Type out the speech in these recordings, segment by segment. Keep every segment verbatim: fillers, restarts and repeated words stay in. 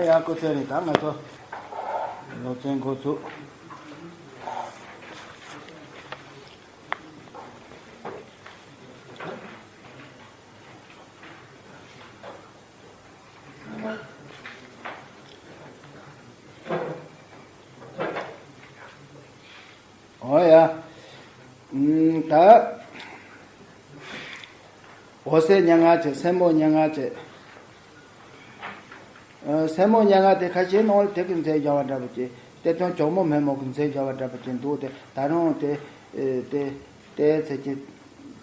ཡང་སྐུ་ཚེ་རིང་། ད་ང་ཚོ་སློབ་ཚན་འགོ་ཚུགས། འོ་ཡ། ཨུམ། ད། འོད་གསལ་མྱ་ངན་བྱེད། སེན་མོ་མྱ་ངན་བྱེད། ཨ། སེན་མོ་མྱ་ངན་དེ་ཁ་ཤས་ནང་ལ་དེ་གི་མཚན་སྦྱར་བ་འདྲ་པོ་ཅིག་གཏེར་སྟོན་གྱོག་མོ་སྨན་མོ་གི་མཚན་སྦྱར་བ་འདྲ་པོ་ཅིག་འདུག་སྟེ། ད་རུང་དེ། ཨེ། དེ། དེ་ཚེ་ཀྱི་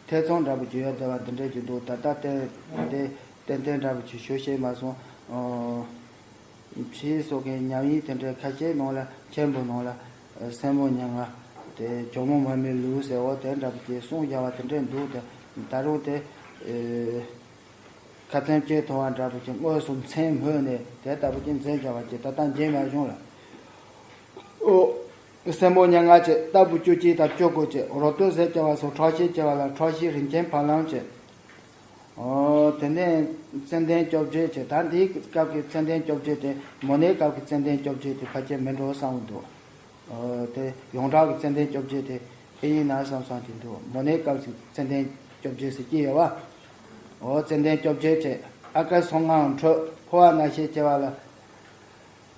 ཐེ་ཚོམ་འདྲ་པོ་ཅིག་ཡོད་བསྡད་པ་འདི་འདྲ་ཅིག་འདུག་ད་ལྟ་དེ། དེ་ཏན་ཏན་འདྲ་པོ་ཅིག་ཞུ་ཤེས་མ་སོང་། ཨོ། ཕྱིས་སོགས་ཀྱི་ཉམས་ཡིག་དེ་འདྲའི་ཁ་ཤས་ནང་ལ། མཆན་བུ་ནང་ལ། ཨ། སེན་མོ་མྱ་ངན་དེ་གྱོག་མོ་སྨན་མོའི་ལུགས་ཟེར། འོ་དེ་འདྲ་པོ་ཅིག་གསུངས་བཞག་པ་དེ་འདྲ་འདུག་སྟེ། ད་རུང་དེ། ཨེ། ཁ་ཚོན་གཅིག་མཐོང་བ་འདྲ་པོ་ཅིག་དངོས་སུ་མཚན་སྨོས་ནས་དེ་ལྟ་བུ་ཅིག་མཚན་སྦྱར་བ་ཅིག་ད་ལྟ་མཇལ་མ་བྱུང་ལ། ཨོ། སེན་མོ་མྱ་ངན་བྱེད། ལྟ་བུ་བཅུ་གཅིག་དང་བཅུ་དགུ་བྱེད། རོ་སྟོད་ཟེར་བྱ་བ་སོགས་ཁྲག་ཤེད་བྱ་བ་ལ་ཁྲག་ཤེད་རིན་ཆེན་བ་ལང་བྱེད། ཨོ། དེ་ནས་ཙན་དན་བཅོ་བརྒྱད་བྱེད། ད་འདིའི་སྐབས་ཀྱི་ཙན་དན་བཅོ་བརྒྱད་དེ་མོ་ནའི་སྐབས་ཀྱི་ཙན་དན་བཅོ་བརྒྱད་དེ་ཕལ་ཆེར་མིན་འགྲོ་བསམ་གྱི་འདུག་ཨོ། དེ་ཡོངས་གྲགས་ཀྱི་ཙན་དན་བཅོ་བརྒྱད་དེ་ཨེ་ཡིན་ན་བསམ་བསམ་གྱི་འདུག་མོ་ནའི་སྐབས་ཀྱི་ཙན་དན་བཅོ་བརྒྱད་ཟེར་གྱི་ཡོད་པ། ཨོ། ཙན་དན་བཅོ་བརྒྱད་བྱེད། ཨ་ཀར་སོ་ལྔའམ་ཁྲོ་ཕོ་བ་སྣ་ཤེས་བྱ་བ་ལ།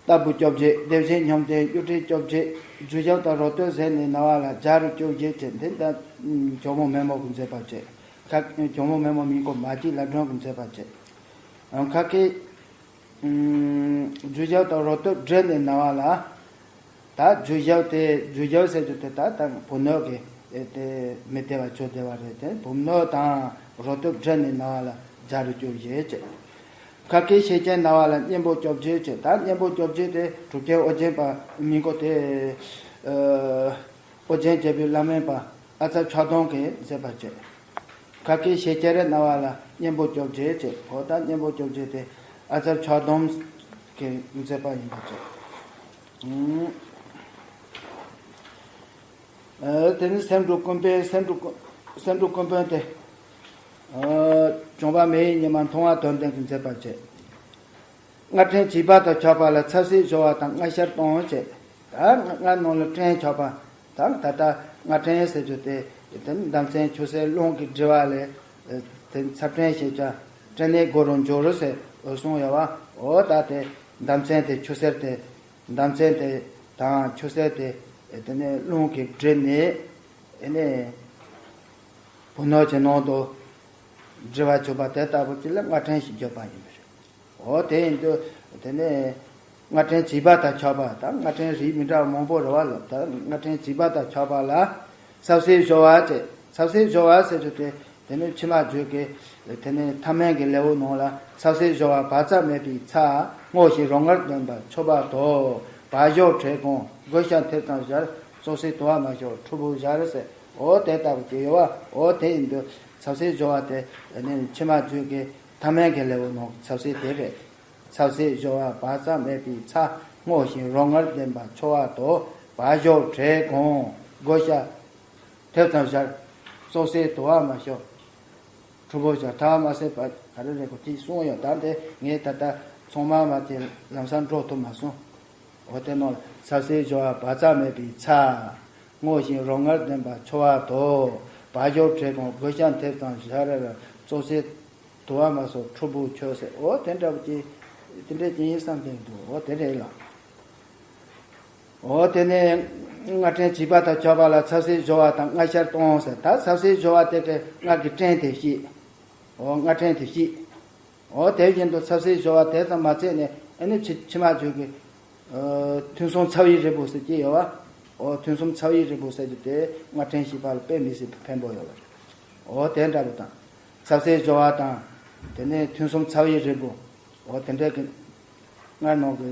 ལྟ་བུ་བཅོ་བརྒྱད། སྡེ་བཞི་སྙོམས་ལྡན་གཡུ་ཁྲི་བཅོ་བརྒྱད། རྒྱུ་ཞབས་དང་རོ་སྟོད་ཟེར་ནས་ན་བ་ལ་བརྒྱ་རུ་བཅོ་བརྒྱད་བྱེད། འདི་ལྟར་གྱོག་མོ་སྨན་མོ་གི་མཛད་པ་བྱེད། ཁ། གྱོག་མོ་སྨན་མོ་མིང་གོ་མ་གཅིག་ལ་སྒྲོན་གྱི་མཛད་པ་བྱེད། ཁ་སྐད། རྒྱུ་ཞབས་དང་རོ་སྟོད་སྦྲེལ་ནས་ན་བ་ལ། ད་རྒྱུ་ཞབས་དེ། རྒྱུ་ཞབས་ཟེར་རྒྱུ་དེ་ད་ད་བུ་སྣོད་ཀྱི་དེ་མི་བདེ་བ་བཅོ་བདེ་བ་རེད་དེ། བུ་སྣོད་དང་རོ་སྟོད་སྦྲེལ་ནས་ན་བ་ལ་བརྒྱ་རུ་བཅོ་བརྒྱད་བྱེད། ཁ་སྐད་ཤེད་ཅན་ན་བ་ལ་གཉེན་པོ་བཅོ་བརྒྱད་བྱེད། ད་གཉེན་པོ་བཅོ་བརྒྱད་དེ་གྲུབ་ཆེན་ཨོ་རྒྱན་པ་མིང་གོ་དེ། ཨོ་རྒྱན་རྒྱལ་པོའི་བླ་སྨན་པ་ཨ་ཙརྱ་གདོང་གིས་མཛད་པ་བྱེད། ཁ་སྐད་ཤེད་ཅན་རེ་ན་བ་ལ་གཉེན་པོ་བཅོ་བརྒྱད་བྱེད། འོ་ད་གཉེན་པོ་བཅོ་བརྒྱད་དེ་ཨ་ཙརྱ་གདོང་གིས་མཛད་པ་ཡིན་པ་བྱེད། ཨ། དེ་ནི་སེང་འབྲུག་ཀུན་དཔོན། སེང་འབྲུག་ཀུན། སེང་འབྲུག་ཀུན་དཔོན་དེ། ཨ། གྱོང་པ་མེ་ཡི་ཉི་མ་མཐོང་བ་དོན་ལྡན་གྱིས་མཛད་པ་བྱེད། རྔ་ཕྲན་བྱིས་པ་དང་ཆགས་པ་ལ་ཚབ་སེ་སྦྱོར་བ་དང་སྔ་ཤར་གཏོང་བྱེད། ད་རྔ་ནང་ལ་ཕྲན་ཆགས་པ་དང་། ད་ལྟ་རྔ་ཕྲན་ཟེར་རྒྱུ་དེ་དེ་ནི་ཟླ་མཚན་ཆུ་སེར་རླུང་གི་སྒྲིབ་པ་ལས་དེ་ཚབ་ཕྲན་ཞེས་བྱ། ཕྲན་ནི་སྒོ་རུ་འགྱུར་ཟེར་གསུངས་ཡོད་པ། འོ་ད་དེ་ཟླ་མཚན་དེ་ཆུ་སེར་དེ། ཟླ་མཚན་དེ་དང་ཆུ་སེར་དེ། དེ་ནས་རླུང་གིས་བསྒྲིབས་ནས། དེ་ནས་བུ་སྣོད་ཀྱི་ནང་དུ་སྒྲིབ་པ་བྱུག་པ་དེ་ལྟ་བུ་ཅིག་ལ་རྔ་ཕྲན་ཞེས་བརྗོད་པ་ཡིན་པ་རེད། འོ་དེ་ཡིན་དུས་དེ་ནས་རྔ་ཕྲན་བྱིས་པ་དང་ཆགས་པ་དང་། རྔ་ཕྲན་རིགས་མི་འདྲ་བ་མང་པོ་རེད་པ་ལ། ད་རྔ་ཕྲན་བྱིས་པ་དང་ཆགས་པ་ལ་ཚབ་སེ་སྦྱོར་བ་བྱེད། ཚབ་སེ་སྦྱོར་བ་ཟེར་རྒྱུ་དེ། དེ་ནས་ཕྱི་མ་རྒྱུད་ཀྱི་དེ་ནས་ཐ་མལ་གྱི་ལེའུ་ནང་ལ། ཚབ་སེ་སྦྱོར་བ་བག་ཙམ་མེད་པའི་ཚ། སྔོ་ཞིང་རོ་མངར་ལྡན་པ་མཆོད་པ་དོ། བག་ཞོ་བྲེ་གང་། དགོས་ཤ་མཐེབ་ཙམ་སྦྱར། བཙོ་བྱེད་དུ་བ་མ་ཞོག་ཕྲུ་གུ་བཞག་རེ་ཟེར། འོ་དེ་ལྟ་བུ་ཅིག་ཡོད་པ། འོ་དེ་ཡིན་དུས་ཚབ་སེ་སྦྱོར་བ་དེ་ནི་ཕྱི་མ་རྒྱུད་ཀྱི་ཐ་མལ་གྱི་ལེའུ་ནང་གི་ཚབ་སེ་དེ་རེད། ཚབ་སེ་སྦྱོར་བ་བག་ཙམ་མེད་པའི་ཚ། སྔོ་ཞིང་རོ་མངར་ལྡན་པ་མཆོད་པ་དོ། བག་ཞོ་བྲེ་གང་། དགོས་ཤ་མཐེབ་ཙམ་སྦྱར། བཙོ་བྱེད་དུ་བ་མ་ཞོག་ཕྲུ་གུ་བཞག་ཐ་མ་ཟེར་བ་ག་རེ་རེད་གོ་དེ་གསུངས་ཡོད། ད་དེ་ངས་ད་ལྟ་ཚང་མ་མ་དེ་ལམ་སང་འགྲོ་ཐུབ་མ་སོང་། འོ་དེ་ནང་ཚབ་སེ་སྦྱོར་བ་བག་ཙམ་མེད་པའི་ཚ། སྔོ་ཞིང་རོ་མངར་ལྡན་པ་མཆོད་པ་དོ། བག་ཞོ་བྲེ་གང་། དགོས་ཤ་མཐེབ་ཙམ་སྦྱར། བཙོ་བྱེད་དུ་བ་མ་ཞོག་ཕྲུ་གུ་མཆོད་ཟེར། འོ་དེ་འདྲ་བོ་ཅིག་དེ་འདྲ་ཅིག་ཡིན་བསམ་གྱི་འདུག་འོ་དེ་རེད་ལ། འོ་དེ་ནས་རྔ་ཕྲན་བྱིས་པ་དང་ཆགས་པ་ལ་ཚབ་སེ་སྦྱོར་བ་དང་སྔ་ཤར་གཏོང་ཟེར། ད་ཚབ་སེ་སྦྱོར་བ་དེ་གི་རྔ་གི་ཕྲན་དེ་བཤད། འོ་རྔ་ཕྲན་དེ་བཤད། འོ་དེ་བཞིན་དུ་ཚབ་སེ་སྦྱོར་བ་དེ་ཙམ་མ་ཚད་ནས། ཨ་ནི་ཕྱི་ཕྱི་མ་རྒྱུད་ཀྱི་ཨ་ཐུན་གསུམ་ཚ་བའི་རིལ་བུ་ཟེར་གྱི་ཡོད་པ། འོ་ཐུན་གསུམ་ཚ་བའི་རིལ་བུ་ཟེར་རྒྱུ་དེ་རྔ་ཕྲན་བཤད་པ་ལ་དཔེ་མི་སྲིད་པའི་ཕན་པོ་ཡོད་པ་རེད། འོ་དེ་འདྲ་བོ་དང་། ཚབ་སེ་སྦྱོར་བ་དང་། དེ་ནས་ཐུན་གསུམ་ཚ་བའི་རིལ་བུ། འོ་དེ་འདྲ་གི་རྔ་ནང་གི་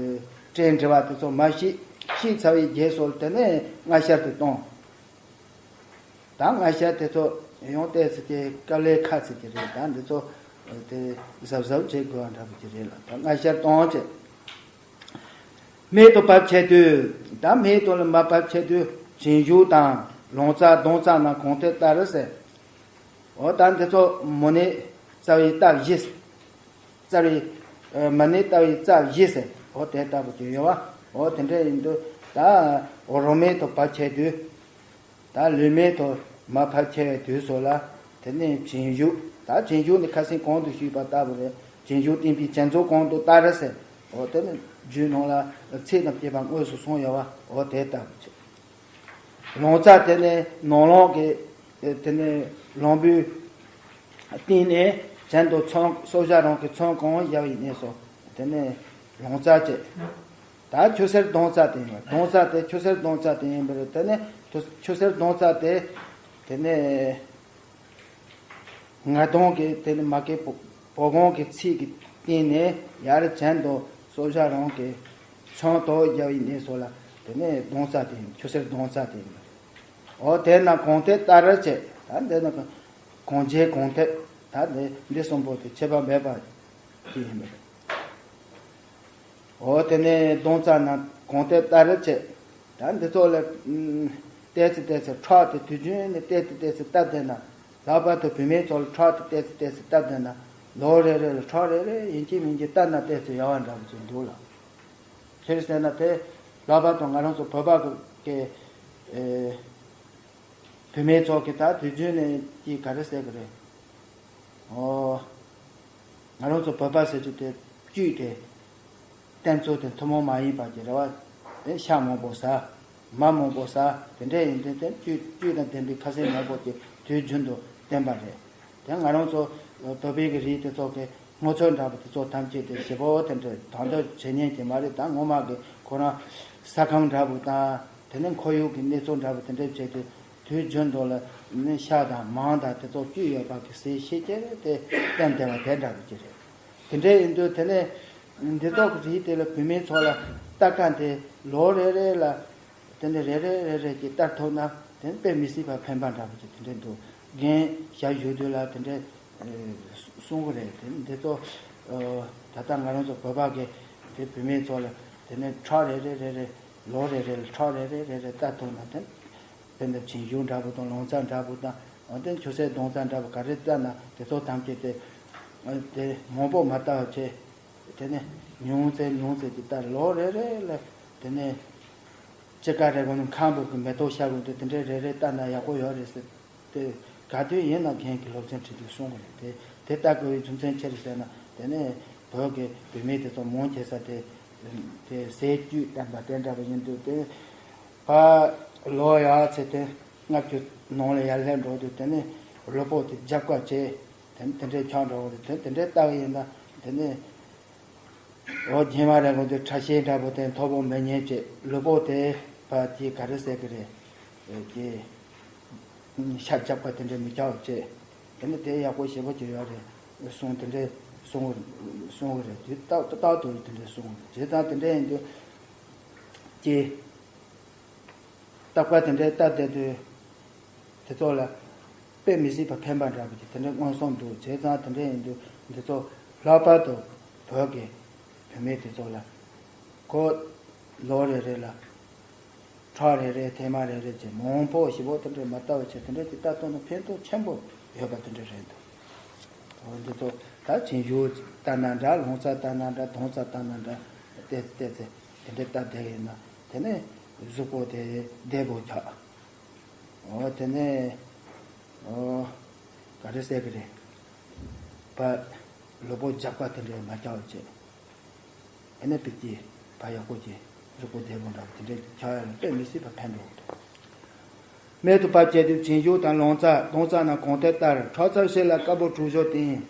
ཕྲན་འབྲེལ་བ་དེ་ཚོ་མ་བཤད། ཕྱིས་ཚ་བའི་རྗེས་སུ་དེ་ནས་སྔ་ཤར་དུ་གཏོང་། ད་སྔ་ཤར་དེ་ཚོ་ཡང་ཏོག་ཙམ་དེ་དཀའ་ལས་ཁག་ཚིག་ཅིག་རེད། ད་འདི་ཚོ་དེ་གཟབ་གཟབ་བྱེད་དགོས་པ་འདྲ་པོ་ཅིག་རེད་ལ། ད་སྔ་ཤར་གཏོང་བྱེད། སྨད་དུ་བབས་ཆེད་དུ། ད་སྨད་དུ་ལ་མ་བབས་ཆེད་དུ་བྱིན་གཞུག་དང་ལོང་རྩ་གདོང་རྩ་རྣམས་གོང་དུ་ལྟར་ཟེར། འོ་ད་འདི་ཚོ་མོ་ནད་རྩ་བའི་རྟགས་བཞི། རྩ་བའི་ཨ་མོ་ནད་རྩ་བའི་རྩ་བཞི་ཟེར། འོ་དེ་ལྟ་བུ་དེ་ཡོད་བ། འོ་དེ་འདྲ་ཡིན་དུས་ད་འོ་རོ་མེ་དང་བར་ཆད་དུས། ད་ལུས་མེ་དང་མ་བར་ཆད་པའི་དུས་སུ་ལ། དེ་ནས་བྱིན་གཞུག་ད་བྱིན་གཞུག་ནི་ཁ་སང་གོང་དུ་ཞུས་པ་ལྟ་བུ་རེད། བྱིན་གཞུག་བསྟན་པའི་བྱིན་མཛོད་གོང་དུ་བསྟར་ཟེར། འོ་དེ་ནི་རྒྱུད་ནང་ལ་ཚིག་དང་བཅས་པ་དངོས་སུ་གསུངས་ཡོད་བ། འོ་དེ་ལྟ་བུ་བྱེད། ལོང་རྩ་དེ་ནི་ནང་ལོང་གི་དེ་ནི་ལོང་བུའི་སྟེང་ནས་བྱིན་དང་ཚོམ་སོར་བཞག་རང་གི་ཚོམ་གང་བཞག་པའི་གནས་སུ་དེ་ནི་ལོང་རྩ་བྱེད། ད་ཆུ་སེར་སྡོང་རྩ་དེ་ཡིན་པ། སྡོང་རྩ་དེ་ཆུ་སེར་སྡོང་རྩ་དེ་ཡིན་པ་རེད། དེ་ནས་ཆུ་སེར་སྡོང་རྩ་དེ་དེ་ནས་ང་སྡོང་གི་དེ་ནས་མ་གི་བོ་བོ་གོང་གི་ཚིགས་ཀྱི་སྟེང་ནས་ཡར་བྱིན་དང་སོར་བཞག་རང་གི་ཚོམ་དང་བཞག་པའི་གནས་སུ་ལ་དེ་ནས་སྡོང་རྩ་དེ་ཡིན། ཆུ་སེར་སྡོང་རྩ་དེ་ཡིན་པ་རེད། འོ་དེ་ན་གོང་ཐད་ལྟར་བྱེད། ད་འདི་ན་གོང་བྱེད་གོང་ཐད། ད་འདི་འདི་གསུམ་པོ་དེ་ཁྱད་པར་མེད་པ་དེ་ཡིན་པ་རེད། འོ་དེ་ནས་སྡོང་རྩ་ན་གོང་ཐད་ལྟར་བྱེད། ད་འདི་ཚོ་ལ་ཨུམ་ཏོག་ཙམ་ཏོག་ཙམ་ཁྲག་དེ་དུས་རྒྱུན་ནས་ཏོག་ཙམ་ཏོག་ཙམ་བཏབ་བསྡད་ན། ལྷག་པར་དུ་བུད་མེད་ཚོ་ལ་ཁྲག་དེ་ཏོག་ཙམ་ཏོག་ཙམ་བཏབ་བསྡད་ན། ལོ་རེ་རེ་ལ་ཁྲག་རེ་རེ་ཡིན་གཅིག་མིན་གཅིག་བཏབ་ན་ཏོག་ཙམ་ཡག་པ་འདྲ་པོ་ཅིག་འདུག་ལ། ཅི་ཟེར་ན་དེ་ལྷག་པར་དུ་ང་རང་ཚོ་བོད་པ་གི་ཨེ་བུད་མེད་ཚོ་གི་ད་དུས་རྒྱུན་ནས་ཀྱི་ག་རེ་ཟེར་གི་རེད། ཨོ། ང་རང་ཚོ་བོད་པ་ཟེར་རྒྱུ་དེ་བཅུད་དེ་བསྟེན་ཚུལ་དེ་ཐུན་མོང་མ་ཡིན་པ་གི་རེད་བ། དེ་ཤ་མང་པོ་ཟ། མར་མང་པོ་ཟ། དེ་འདྲ་ཡིན་དུས་དེ་བཅུད་བཅུད་དང་ལྡན་པའི་ཁ་ཟས་མང་པོ་དེ་དུས་རྒྱུན་དུ་བསྟེན་པ་རེད། དེ་ང་རང་ཚོ་བོད་པའི་གི་རིགས་དེ་ཚོ་གི་སྔོ་ཚལ་འདྲ་པོ་དེ་ཚོ་ཐམས་ཅད་དེ་ཞིབ་པོ་དེ་འདྲ་དོན་དུ་བྱེད་ཉན་གྱི་མ་རེད། ད་ངོ་མ་གི་ཁོ་རང་ས་ཁམས་འདྲ་པོ་དང་དེ་ནས་ཁོར་ཡུག་གི་གནས་ཚུལ་འདྲ་པོ་དེ་འདྲ་བྱས་ཏེ། དུས་རྒྱུན་དུ་ལ་ནི་ཤ་དང་མར་དང་དེ་ཚོ་བཅུད་ཡོད་པ་གི་ཟས་ཤེས་ཀྱི་རེད། དེ་བསྟེན་བསྡད་པ་དེ་འདྲ་གི་ཅི་རེད། དེ་འདྲ་ཡིན་དུས་དེ་ནས་འདི་ཚོ་གི་རིགས་དེ་ལ་བུད་མེད་ཚོ་ལ་ལྟ་མཁན་དེ་ལོ་རེ་རེ་ལ་དེ་འདྲ་རེ་རེ་རེ་རེ་གི་ལྟར་ཐུབ་ན་དེ་དཔེ་མི་སྲིད་པ་ཕན་པ་འདྲ་པོ་ཅིག་དེ་འདྲ་འདུག་རྒན་ཞབས་ཞུ་དུས་ལ་དེ་འདྲ་གསུང་གི་རེད། དེ་འདི་ཚོ་ད་ལྟ་ང་རང་ཚོ་བོད་པ་གི་དེ་བུད་མེད་ཚོ་ལ་དེ་ནས་ཁྲག་རེ་རེ་རེ་རེ་ལོ་རེ་རེ་ལ་ཁྲག་རེ་རེ་རེ་རེ་ལྟར་ཐུབ་ན་དེ། དཔེར་ན་བྱིན་གཞུག་འདྲ་པོ་དང་ལོང་རྩ་འདྲ་པོ་དང་། འོན་ཏེ་ཆུ་སེར་སྡོང་རྩ་འདྲ་པོ་ག་རེ་བཏབ་ན་དེ་ཚོ་ཐམས་ཅད་དེ་དེ་མང་པོ་མ་བཏབ་བྱས། དེ་ནས་ཉུང་ཙེ་ཉུང་ཙེ་གྱི་བཏབ། ལོ་རེ་རེ་ལ་དེ་ནས་ཅི་ག་རེ་དགོས་ན་ཁམ་བུ་གི་མེ་ཏོག་ཤར་དགོས་འདུག་དེ་འདྲ་རེ་རེ་བཏབ་ན་ཡག་པོ་ཡོད་རེད་ཟེར། དེ་ག་དུས་ཡིན་ན་རྒན་གྱིས་སློབ་ཚན་ཁྲིད་དུས་གསུང་གི་རེད། དེ་དེ་ལྟ་དགོས་པའི་རྒྱུ་མཚན་ཅི་རེད་ཟེར་ན། དེ་ནས་བོད་ཀྱི་བུད་མེད་དེ་ཚོ་མང་ཆེ་ས་དེ་དེ་ཟས་བཅུད་བསྟེན་པ་དེ་འདྲ་བ་ཡིན་དུས་དེ། ཕ་ལོ་ཡར་ཚེ་དེ་ལྔ་བཅུ་ནང་ལ་ཡར་སླེབས་འགྲོ་དུས་དེ་ནས་ལུས་པོ་དེ་རྒྱབ་ཁ་བྱས། དེ་དེ་འདྲའི་ཆགས་འགྲོ་བ་རེད། དེ་དེ་འདྲའི་ལྟ་བུ་ཡིན་ན་དེ་ནས་འོ་རྗེས་མ་རེད་གོ་དུས་ཁྲག་ཤེད་འདྲ་པོ་དེ་མཐོ་པོ་མི་ཉན་བྱས། ལུས་པོ་དེ་ཕ་དེ་ག་རེ་ཟེར་གི་རེད། དེ་ཤ་རྒྱབ་ཁ་དེ་འདྲ་མི་རྒྱག་བྱས། དེ་ནས་དེ་ཡག་པོ་ཞེ་པོ་ཅིག་ཡོད་རེད་གསུངས། དེ་འདྲའི་གསུང་གསུང་གི་རེད། དུས་རྟག་ཏུ་རྟག་ཏུ་དེ་འདྲའི་གསུང་གི་རེད། བྱས་ཙང་དེ་འདྲ་ཡིན་དུས་ཀྱི། རྟག་པར་དེ་འདྲའི་ལྟ་བསྡད་དུས་དེ་ཚོ་ལ་དཔེ་མི་སྲིད་པ་ཕན་པ་འདྲ་པོ་ཅིག་དེ་འདྲའི་མངོན་སུམ་འདུག་བྱས་ཙང་དེ་འདྲ་ཡིན་དུས་འདི་ཚོ་ལྷག་པར་དུ་བོད་ཀྱི་བུད་མེད་དེ་ཚོ་ལ་ཁོ་ལོ་རེ་རེ་ལ་ཁྲག་རེ་རེ་ཐེངས་མ་རེ་རེ་བྱས་མང་པོ་ཞེ་པོ་དེ་འདྲའི་མ་བཏབ་པ་བྱས། དེ་འདྲ་ཅིག་བཏབ་ཐུབ་ན་ཕན་ཐོགས་ཆེན་པོ་ཡོད་པ་དེ་འདྲ་རེད་འདུག་འོ་འདི་ཚོ་ད་བྱིན་གཞུག་བཏབ་ན་འདྲ། ལོང་རྩ་བཏབ་ན་འདྲ། སྡོང་རྩ་བཏབ་ན་འདྲ། ཏོག་ཙམ་ཏོག་ཙམ་དེ་འདྲ་བཏབ་བསྡད་ཡོད་ན་དེ་ནས་གཟུགས་པོ་དེ་བདེ་པོ་ཆགས། འོ་དེ་ནས་འོ་ག་རེ་ཟེར་གི་རེད། ཕ་ལུས་པོ་རྒྱབ་ཁ་དེ་འདྲ་མ་རྒྱག་བྱས། ཨ་ནི་དཔེ་སྐྱིད་ཕ་ཡག་པོ་ཅིག་གཟུགས་པོ་བདེ་པོ་འདྲ་པོ་དེ་འདྲ་ཆགས་ཡ་ལ་དཔེ་མི་སྲིད་པ་ཕན་འདུག་དེ་མེ་དང་བར་ཆད་དུས་བྱིན་གཞུག་དང་ལོང་རྩ། སྡོང་རྩ་རྣམས་གོང་ཐད་ལྟར། ཁྲག་རྩ་བཤལ་ལ་དཀར་པོ་དྲུག་བཞི་སྟེང་།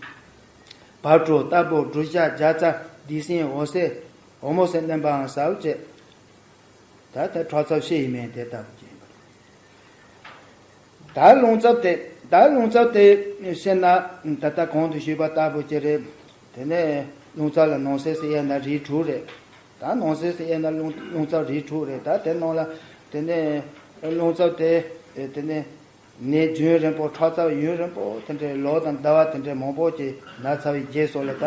བ་དྲུག་སྟག་ཕུག་འབྲུ་ཤ་བྱ་རྩ་བདུད་སྲིན་འོད་ཟེར་འོ་མ་ཟེར་བསྣན་པའང་ཟབ་བྱས། ད་ལྟ་ཁྲག་རྩ་བཤལ་ཡི་མིན་དེ་ལྟ་བུ་ཅིག་ཡིན་པ་རེད། ད་རླུང་རྩ་དེ། ད་རླུང་རྩ་དེ་བཤད་ན་ད་ལྟ་གོང་དུ་ཞུས་པ་ལྟ་བུ་ཅིག་རེད། དེ་ནས་རླུང་རྩ་ལ་ནང་གསེས་སུ་དབྱེ་ན་རིགས་དྲུག་རེད། ད་ནང་གསེས་སུ་དབྱེ་ན་རླུང་རླུང་རྩ་རིགས་དྲུག་རེད། ད་དེ་ནང་ལ་དེ་ནས་རླུང་རྩ་དེ་དེ་ནས་ནད་རྒྱུན་རིང་པོ་ཁྲག་རྩ་ཡུན་རིང་པོ་དེ་འདྲའི་ལོ་དང་ཟླ་བ་དེ་འདྲའི་མང་པོ་ཅིག་ན་ཚར་བའི་རྗེས་སུ་ལ་ད།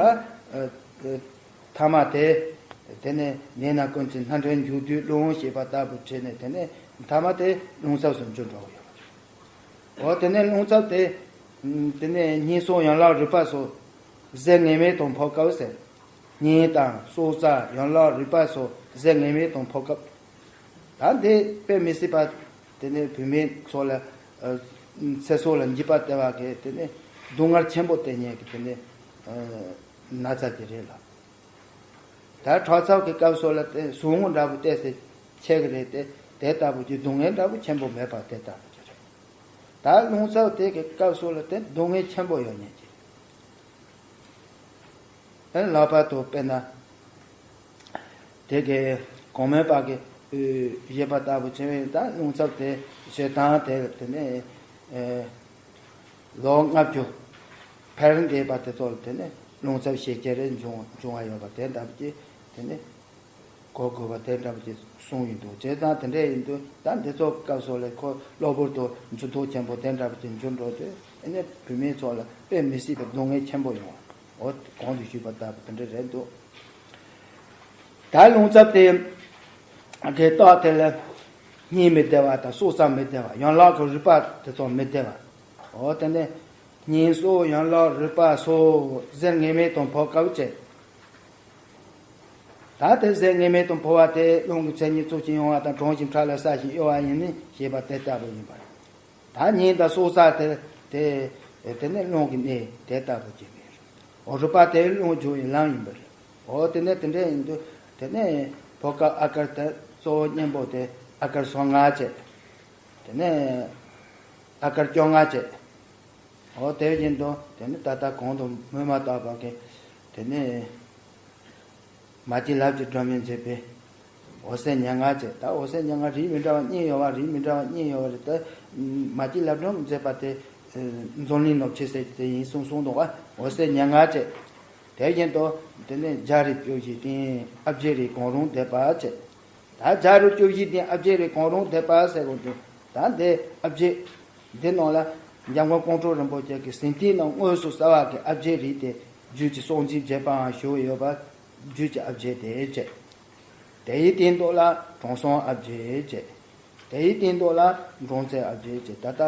ཐ་མ་དེ། དེ་ནས་ནད་ན་ཀུན་གྱི་སྣ་འདྲེན་འཇུག་དུས་རླུང་ཞེས་པ་ལྟ་བུ་བྱས་ནས་དེ་ནས་ཐ་མ་དེ་རླུང་རྩ་སུ་འགྱུར་འགྲོ་གི་ཡོད་པ་རེད། འོ་དེ་ནས་རླུང་རྩ་དེ། དེ་ནས་སྙིང་གསང་ཡན་ལག་རིག་པ་སོགས་གཟེར་ངན་མེད་དང་ཕོ་སྐབས་ཟེར། སྙིང་དང་སྲོག་རྩ་ཡན་ལག་རུས་པ་སོགས་གཟེར་ངན་པས་དང་ཕོག་སྐབས། ད་འདི་དཔེ་མི་སྲིད་པ། དེ་ནས་བུད་མེད་ཚོ་ལ་ཚེ་སྲོག་ལ་འཇིགས་པ་སྟེར་བ་གི་དེ་ནས་སྡུག་བསྔལ་ཆེན་པོ་སྟེར་མཁན་གྱི་དེ་ནས་ན་ཚ་དེ་རེད་ལ། ད་ཁྲག་འཚབ་ཀྱི་སྐབས་སོགས་ལ་དེ་ཟུག་རྔུ་འདྲ་པོ་བལྟས་ཚེ་ཆད་ཀྱི་རེད་དེ། དེ་ལྟ་བུ་གྱི་སྡུག་བསྔལ་འདྲ་པོ་ཆེན་པོ་མེད་པ་དེ་ལྟ་བུ་ཅིག་རེད། ད་རླུང་འཚུབ་དེ་གི་སྐབས་སོགས་ལ་དེ་སྡུག་བསྔལ་ཆེན་པོ་ཡོད་མཁན་ཅིག། ཨེ་ལྷག་པར་དུ་དཔེར་ན། དེ་གི་གོང་མའི་བར་གྱི་བཞེད་པ་ལྟ་བུ་བྱས་པས་ད་རླུང་འཚུབ་དེ་ཞེ་སྡང་དེ་དེ་ནས་ཨེ་ལོ་ལྔ་བཅུ་འཕེལ་འདས་པ་དེ་ཚོ་ལ་དེ་ནས་རླུང་འཚུབ་ཞེ་བརྒྱད་རེ་འབྱུང་འབྱུང་བ་ཡོད་པ་དེ་འདྲ་བ་ཅིག་དེ་ནས་གོ་དགོས་པ་དེ་འདྲ་བ་ཅིག་གསུངས་ཡོད་འདུག་བྱས་ཙང་དེ་འདྲ་ཡིན་དུས་ད་འདི་ཚོ་སྐབས་སོགས་ལ་ཁོ་གློ་བུར་དུ་འགྱུར་ལྡོག་ཆེན་པོ་དེ་འདྲ་བ་ཅིག་འབྱུང་འགྲོ་དུས་ཨེ་ནས་བུད་མེད་ཚོ་ལ་དཔེ་མི་སྲིད་པའི་སྡུག་བསྔལ་ཆེན་པོ་ཡོང་བ། འོ་གོང་དུ་ཞུས་པ་ལྟ་བུ་དེ་འདྲ་རེད་འདུག་ད་རླུང་འཚུབ་དེ་གི་རྟགས་དེ་ལ་སྙིང་མི་བདེ་བ་དང་སྲོག་རྩ་མི་བདེ་བ། ཡན་ལག་གི་རུས་པ་དེ་ཚོ་མི་བདེ་བ། འོ་དེ་ནས་སྙིང་སྲོག་ཡན་ལག་རུས་པ་སོགས་གཟེར་ངན་པས་དང་ཕོག་སྐབས་བཅས། ད་དེ་གཟེར་ངན་པས་དང་ཕོག་པ་དེ་རླུང་གི་མཚན་ཉིད་ཙམ་ཞིག་ཡོང་བ་དང་གྲང་ཞིང་ཕྲ་ལ་སྲ་ཞིང་གཡོ་བ་ཡིན་ནི་ཞེས་པ་དེ་ལྟ་བུ་ཡིན་པ་རེད། ད་སྙིང་དང་སྲོག་རྩ་དེ་དེ་དེ་ནི་རླུང་གི་གནས་དེ་ལྟ་བུ་ཅིག་རེད། འོ་རུས་པ་དེ་རླུང་རྒྱུ་ཡི་ལམ་ཡིན་པ་རེད། འོ་དེ་ནས་དེ་འདྲ་ཡིན་དུས་དེ་ནས་ཕོག་སྐབས་ཨ་ཀར་དེ་གཙོ་བོ་གཉེན་པོ་དེ་ཨ་ཀར་སོ་ལྔ་བྱས། དེ་ནས་ཨ་ཀར་བཅོ་ལྔ་བྱས། འོ་དེ་བཞིན་དུ་དེ་ནས་ད་ལྟ་གོང་དུ་སྨོས་མ་བཏགས་པ་གི་དེ་ནས། མ་གྱུར་ལྷ་བཅུའི་སྒྲོན་མེས་མཛད་པའི་འོད་གསལ་ཉེར་ལྔ་བྱས། ད་འོད་གསལ་ཉེར་ལྔ་རིགས་མི་འདྲ་བ་གཉིས་ཡོད་པ། རིགས་མི་འདྲ་བ་གཉིས་ཡོད་པ་རེད། ད་མ་གྱུར་ལྷ་སྒྲོན་མཛད་པ་དེ་འཛམ་གླིང་ནོར་བུ་ཟེར་གྱི་དེ་ཡིན་གསུངས་གསུངས་འདུག་ག་འོད་གསལ་ཉེར་ལྔ་བྱས། དེ་བཞིན་དུ་དེ་ནས་རྒྱལ་རིགས་བཅུ་བཞིའི་སྟེང་ཨ་བརྒྱད་རིགས་གང་རུང་བསྡེབས་པ་བྱས། ད་རྒྱལ་རིགས་བཅུ་བཞིའི་སྟེང་ཨ་བརྒྱད་རིགས་གང་རུང་བསྡེབས་པ་ཟེར་དགོས་འདུག་ད་འདི་ཨ་བརྒྱད། འདི་ནང་ལ་འཇམ་མགོན་ཀོང་སྤྲུལ་རིན་པོ་ཆེ་གི་ཟིན་ཐོའི་ནང་དངོས་སུ་གསལ་བ་གི་ཨ་བརྒྱད་རིགས་དེ་རྒྱུད་ཀྱི་སྲོག་འཛིན་རྒྱས་པའང་ཞུ་ཡོད་པ། རྒྱུད་ཀྱི་ཨ་བརྒྱད་དེ་བྱས། དེའི་སྟེང་དུ་ལ་དྲང་སྲོང་ཨ་བརྒྱད་བྱས། དེའི་སྟེང་དུ་ལ་འབྲོང་རྩེ་ཨ་བརྒྱད་བྱས། ད་ལྟ་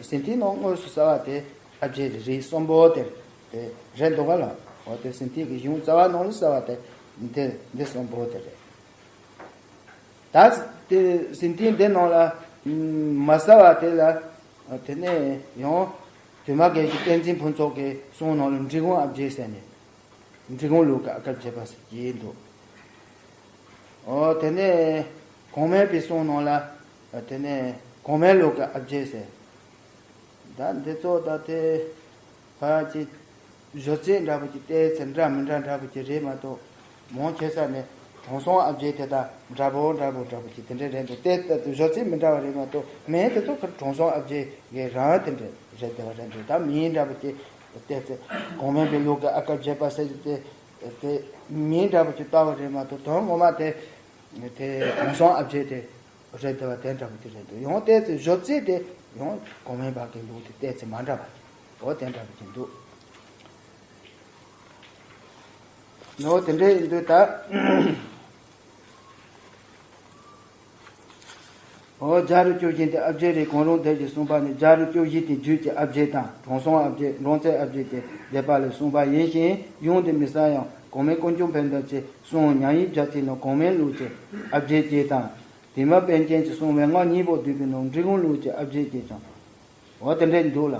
ཟིན་ཐོའི་ནང་དངོས་སུ་གསལ་བ་དེ་ཨ་བརྒྱད་རིགས་གསུམ་པོ་དེ་དེ་རེད་འདུག་ག་ལ། འོ་དེ་ཟིན་ཐོ་གི་གཞུང་རྩ་བ་ནང་ལ་གསལ་བ་དེ་འདི་འདི་གསུམ་པོ་དེ་རེད། ད་དེ་ཟིན་ཐོ་འདི་ནང་ལ་མ་གསལ་བ་དེ་ལ་དེ་ནས་ཡང་དུ་མ་རྒྱལ་གྱི་བསྟན་འཛིན་ཕུན་ཚོགས་ཀྱི་གསུང་ནང་ལ་འབྲི་གུང་ཨ་བརྒྱད་ཟེར་ནས། འབྲི་གུང་ལུགས་ཀྱི་ཨ་ཀར་བྱས་པ་ཟེར་གྱི་འདུག་འོ་དེ་ནས་གོང་མའི་པའི་གསུང་ནང་ལ་དེ་ནས་གོང་མའི་ལུགས་ཀྱི་ཨ་བརྒྱད་ཟེར། ད་འདི་ཚོ་ད་དེ་ཕ་གི་གཞི་རྩའི་འདྲ་པོ་ཅིག་བལྟས་ཚེ་འདྲ་མི་འདྲ་འདྲ་པོ་ཅིག་རེད་མ་གཏོགས། མང་ཆེ་ས་ནས་དྲང་སྲོང་ཨ་བརྒྱད་དེ་དག་འདྲ་པོ་འདྲ་པོ་འདྲ་པོ་ཅིག་དེ་འདྲ་རེད་འདུག་དེ་ལྟ་དུས་གཞི་རྩའི་མི་འདྲ་བ་རེད་མ་གཏོགས། མིང་དེ་ཚོ་ཁར་དྲང་སྲོང་ཨ་བརྒྱད་ཀྱི་རང་དེ་འདྲ་རེད་དེ་བ་རེད་འདུག་ད་མིང་འདྲ་པོ་ཅིག་བལྟས་ཚེ་གོང་མའི་པའི་ལུགས་ཀྱི་ཨ་ཀར་བྱས་པ་ཟེར་གྱི་དེ་དེ་མིང་འདྲ་པོ་ཅིག་བཏགས་པ་རེད་མ་གཏོགས། དོན་ངོ་མ་དེ་དེ་དྲང་སྲོང་ཨ་བརྒྱད་དེ་རེད་དེ་བ་དེ་འདྲ་པོ་ཅིག་རེད་འདུག་ཡང་བལྟས་ཚེ་གཞི་རྩའི་དེ་ཡང་གོང་མའི་པ་གི་ལུགས་དེ་བལྟས་ཚེ་མ་འདྲ་བ་འོ་དེ་འདྲ་པོ་ཅིག་འདུག་འོ་དེ་འདྲ་ཡིན་དུས་ད། འོ་རྒྱལ་རིགས་བཅུ་བཞི་སྟེང་ཨ་བརྒྱད་རིགས་གང་རུང་བསྡེབས་ཞེས་གསུངས་པ་ནི། རྒྱལ་རིགས་བཅུ་བཞི་སྟེང་རྒྱུད་ཀྱི་ཨ་བརྒྱད་དང་དྲང་སྲོང་ཨ་བརྒྱད། འབྲོང་རྩེ་ཨ་བརྒྱད་དེ་བསྡེབས་པ་ལས་གསུངས་པ་ཡིན་ཞིང་། གཞུང་དེ་མི་གསལ་ཡང་གོང་མའི་ཀུན་མཆོག་ཕན་བདེ་ཆེན་གསུང་ཉང་ཡིག་རྒྱ་ཆེ་ནང་གོང་མའི་ལུགས་ཀྱི་ཨ་བརྒྱད་ཅེས་དང་། དེ་མ་པཎ་ཆེན་གྱིས་གསུངས་པའི་སྔགས་སྙིང་པོ་བསྡུས་པའི་ནང་འབྲི་གུང་ལུགས་ཀྱི་ཨ་བརྒྱད་ཅེས་ཀྱང་འོ་དེ་འདྲ་འདུག་ལ།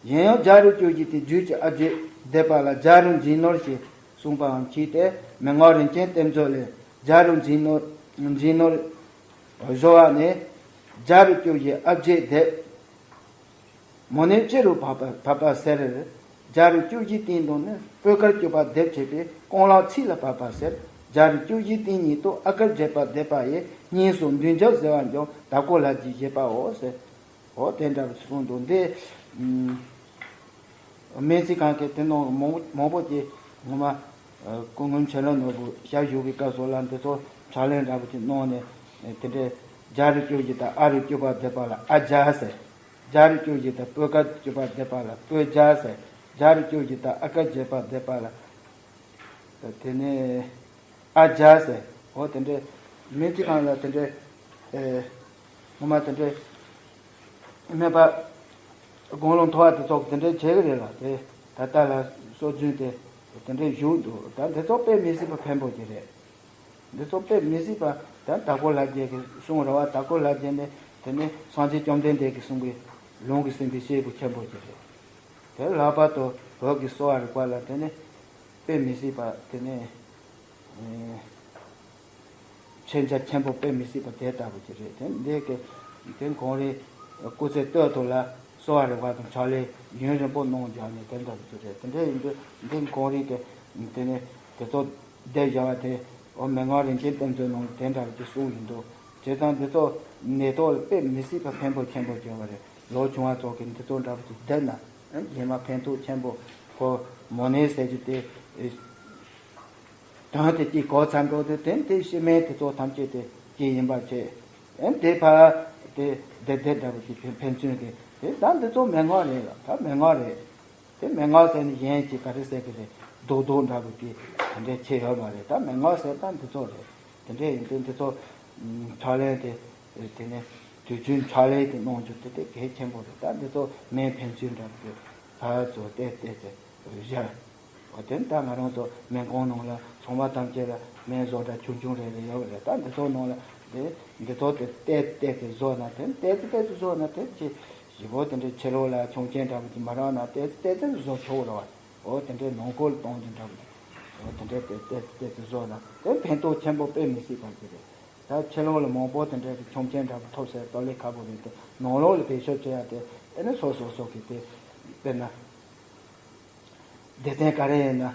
གཞན་ཡང་རྒྱལ་རིགས་བཅུ་བཞི་སྟེང་རྒྱུད་ཀྱི་ཨ་བརྒྱད་བསྡེབས་པ་ལ་རྒྱལ་རིགས་འཇིགས་ནོར་ཞེས་གསུངས་པའང་མཆིས་ཏེ། མན་ངག་རིན་ཆེན་གཏེར་མཛོད་ལས། རྒྱལ་རིགས་འཇིགས་ནོར་འཇིགས་ནོར་སྦྱོར་བ་ནས། རྒྱལ་རིགས་བཅུ་བཞི་ཨ་བརྒྱད་བསྡེབས། མོ་ནི་སྤྱི་རུ་བབས་པ་བབས་པ་ཟེར། རྒྱལ་རིགས་བཅུ་བཞིའི་སྟེང་དུ་ནི་སྤོས་དཀར་བཅུ་པ་བསྡེབས་བྱས་པས་རྐང་ལག་ཚིགས་ལ་བབས་པ་ཟེར། རྒྱལ་རིགས་བཅུ་བཞིའི་སྟེང་ཉིད་དུ་ཨ་དཀར་བྱས་པ་བསྡེབས་པ་ཡིས་སྙིང་སོགས་མདུན་རྒྱབ་གཟེར་བ་འཇོམས་དྭགས་པོ་ལྷ་རྗེའི་བཞེད་པའོ་ཟེར། འོ་དེ་འདྲ་བ་གསུངས་འདུག་འདི་ཨམ་སྨན་རྩིས་ཁང་གིས་དེ་ནང་མང་མང་པོ་ཅིག་ངོ་མ་ཨ་སྐུ་ངོ་ཆེན་ལ་ནོར་བུ་ཞབས་ཞུ་བའི་སྐབས་སུ་ལ་འདི་ཚོ་ཕྱག་ལེན་འདྲ་བོ་ཅིག་གནང་ནས། ཨ་དེ་འདྲའི་རྒྱལ་རིགས་བཅུ་བཞི་དང་ཨ་རིགས་བཅུ་པ་བསྡེབས་པ་ལ་ཨ་རྒྱལ་ཟེར། རྒྱལ་རིགས་བཅུ་བཞི་དང་སྤོས་དཀར་བཅུ་པ་བསྡེབས་པ་ལ་སྤོས་རྒྱལ་ཟེར། རྒྱལ་རིགས་བཅུ་བཞི་དང་ཨ་དཀར་བྱས་པ་བསྡེབས་པ་ལ། དེ་ནས་ཨ་རྒྱལ་ཟེར། འོ་དེ་འདྲའི་སྨན་རྩིས་ཁང་ལ་དེ་འདྲའི་ཨེ་ངོ་མ་དེ་འདྲའི་སྨན་པ་དགུང་ལོ་མཐོ་བ་དེ་ཚོ་དེ་འདྲའི་བྱེད་ཀྱི་རེད་ལ། དེ་ད་ལྟ་ལ་སྲོལ་རྒྱུན་དེ་ དེ་འདྲའི་བཞུགས་འདུག་ད་འདི་ཚོ་དཔེ་མི་སྲིད་པ་ཕན་པོ་ཅིག་རེད། འདི་ཚོ་དཔེ་མི་སྲིད་པ་ད་དྭགས་པོ་ལྷ་རྒྱལ་གྱི་གསུང་རེད་བ། དྭགས་པོ་ལྷ་རྒྱལ་ནས་དེ་ནས་སངས་རྒྱས་བཅོམ་ལྡན་འདས་ཀྱིས་གསུང་གི་ལུང་གིས་ཟིན་པའི་སྐྱེས་བུ་ཆེན་པོ་ཅིག་རེད། དེ་ལྷག་པར་དུ་བོད་ཀྱི་གསོ་བ་རིག་པ་ལ་དེ་ནས་དཔེ་མི་སྲིད་པ་དེ་ནས་མཁྱེན་རྒྱ་ཆེན་པོ་དཔེ་མི་སྲིད་པ་དེ་ལྟ་བུ་ཅིག་རེད། དེ་འདི་གི་དེ་གངས་རི་སྐུ་ཚེ་སྟོད་དུ་ལ་གསོ་བ་རིག་པ་དང་ཕྱག་ལས་ཡུན་རིང་པོ་གནང་རྒྱུ་ནས་དེ་འདྲ་བུ་ཅིག་རེད། དེ་འདྲ་ཡིན་དུས་འདི་གངས་རི་གི་དེ་ནས་དེ་ཚོ་བསྡད་བཞག་པ་དེ་ཨོ་མན་ངག་རིན་ཆེན་བསྟན་འཛིན་ནང་དེ་འདྲ་བུ་ཅིག་གསུངས་ཡིན་འདུག་བྱས་ཙང་འདི་ཚོ་ནད་ཐོག་ལ་དཔེ་མི་སྲིད་པ་ཕན་པོ་ཆེན་པོ་བྱུང་བ་རེད། ལོ་ཆུང་བ་ཚོ་གི་འདི་ཚོ་འདྲ་བུ་ཅིག་བསྡད་ན་རྗེས་མ་ཕན་ཐོགས་ཆེན་པོ་ཁོ་མོ་ནད་ཟེར་རྒྱུ་དེ། དོན་དེ་གཅིག་གོ་ཚར་འགྲོ་དུས་དེ་དེ་ཤི་རྨེན་དེ་ཚོ་ཐམས་ཅད་དེ་གཅིག་ཡིན་པར་བྱས། ཨེ་དེ་ཕར་དེ་བདེ་བདེ་འདྲ་བོ་ཅིག་དེ་ཕན་ཚུན་གྱི་དེ་ད་འདི་ཚོ་མན་ངག་རེད་ལ་ད་མན་ངག་རེད། དེ་མན་ངག་ཟེར་ནས་གཞན་གྱིས་ག་རེ་ཟེར་གི་རེད། རྡོག་རྡོག་འདྲ་བོ་དེ་དེ་འདྲའི་ཆེ་ཡོད་མ་རེད། ད་མན་ངག་ཟེར་ད་འདི་ཚོ་རེད། དེ་འདྲའི་ཡིན་དུས་འདི་ཚོ་ཕྱག་ལེན་དེ་དེ་ནས་དུས་རྒྱུན་ཕྱག་ལེན་དེ་གནང་རྒྱུ་དེ་དེ་གལ་ཆེན་པོ་རེད། ད་འདི་ཚོ་སྨན་ཕན་ཚུན་འདྲ་བོ་དེ་ཕར་ཚུར་བལྟས་བལྟས་ཚེ་བཞག་འོ་དེ་ད་ང་རང་ཚོ་སྨན་ཁང་ནང་ལ་ཚོང་པ་ཐམས་ཅད་ལ་སྨན་བཟོ་གྲྭ་ཆུང་ཆུང་རེ་རེ་ཡོད་རེད། ད་འདི་ཚོ་ནང་ལ་དེ་འདི་ཚོ་དེ་ཏོག་ཙམ་ཏོག་ཙམ་བཟོ་ན་དེ་ཏོག་ཙམ་ཏོག་ཙམ་བཟོ་ན་དེ་ཅི་ཞིབ་པོ་དེ་འདྲའི་ཕྱི་ལོགས་ལ་ཆུང་ཆེན་འདྲ་པོ་ཅིག་མ་རག་ན་ཏོག་ཙམ་ཏོག་ཙམ་བཟོ་ཆོག་རེད་བ། འོ་དེ་འདྲའི་ནང་ཁུལ་གཏོང་རྒྱུ་འདྲ་པོ་ཅིག་འོ་དེ་འདྲའི་ཏོག་ཙམ་ཏོག་ཙམ་བཟོ་ན་དེ་ཕན་ཐོགས་ཆེན་པོ་དཔེ་མི་སྲིད་པ་ཅིག་རེད། ད་ཕྱི་ལོགས་ལ་མང་པོ་དེ་འདྲའི་ཆུང་ཆེན་འདྲ་པོ་ཐོབ་ཟེར་ཏོ་ལེ་ཁ་པོ་རེད་དེ་ནང་ལོགས་ལ་བེད་སྤྱོད་བྱེད་ཡ་དེ་དེ་ནི་སོ་སོ་སོ་གི་དེ་དཔེར་ན། སྡེ་ཚན་ག་རེ་ཡིན་ན།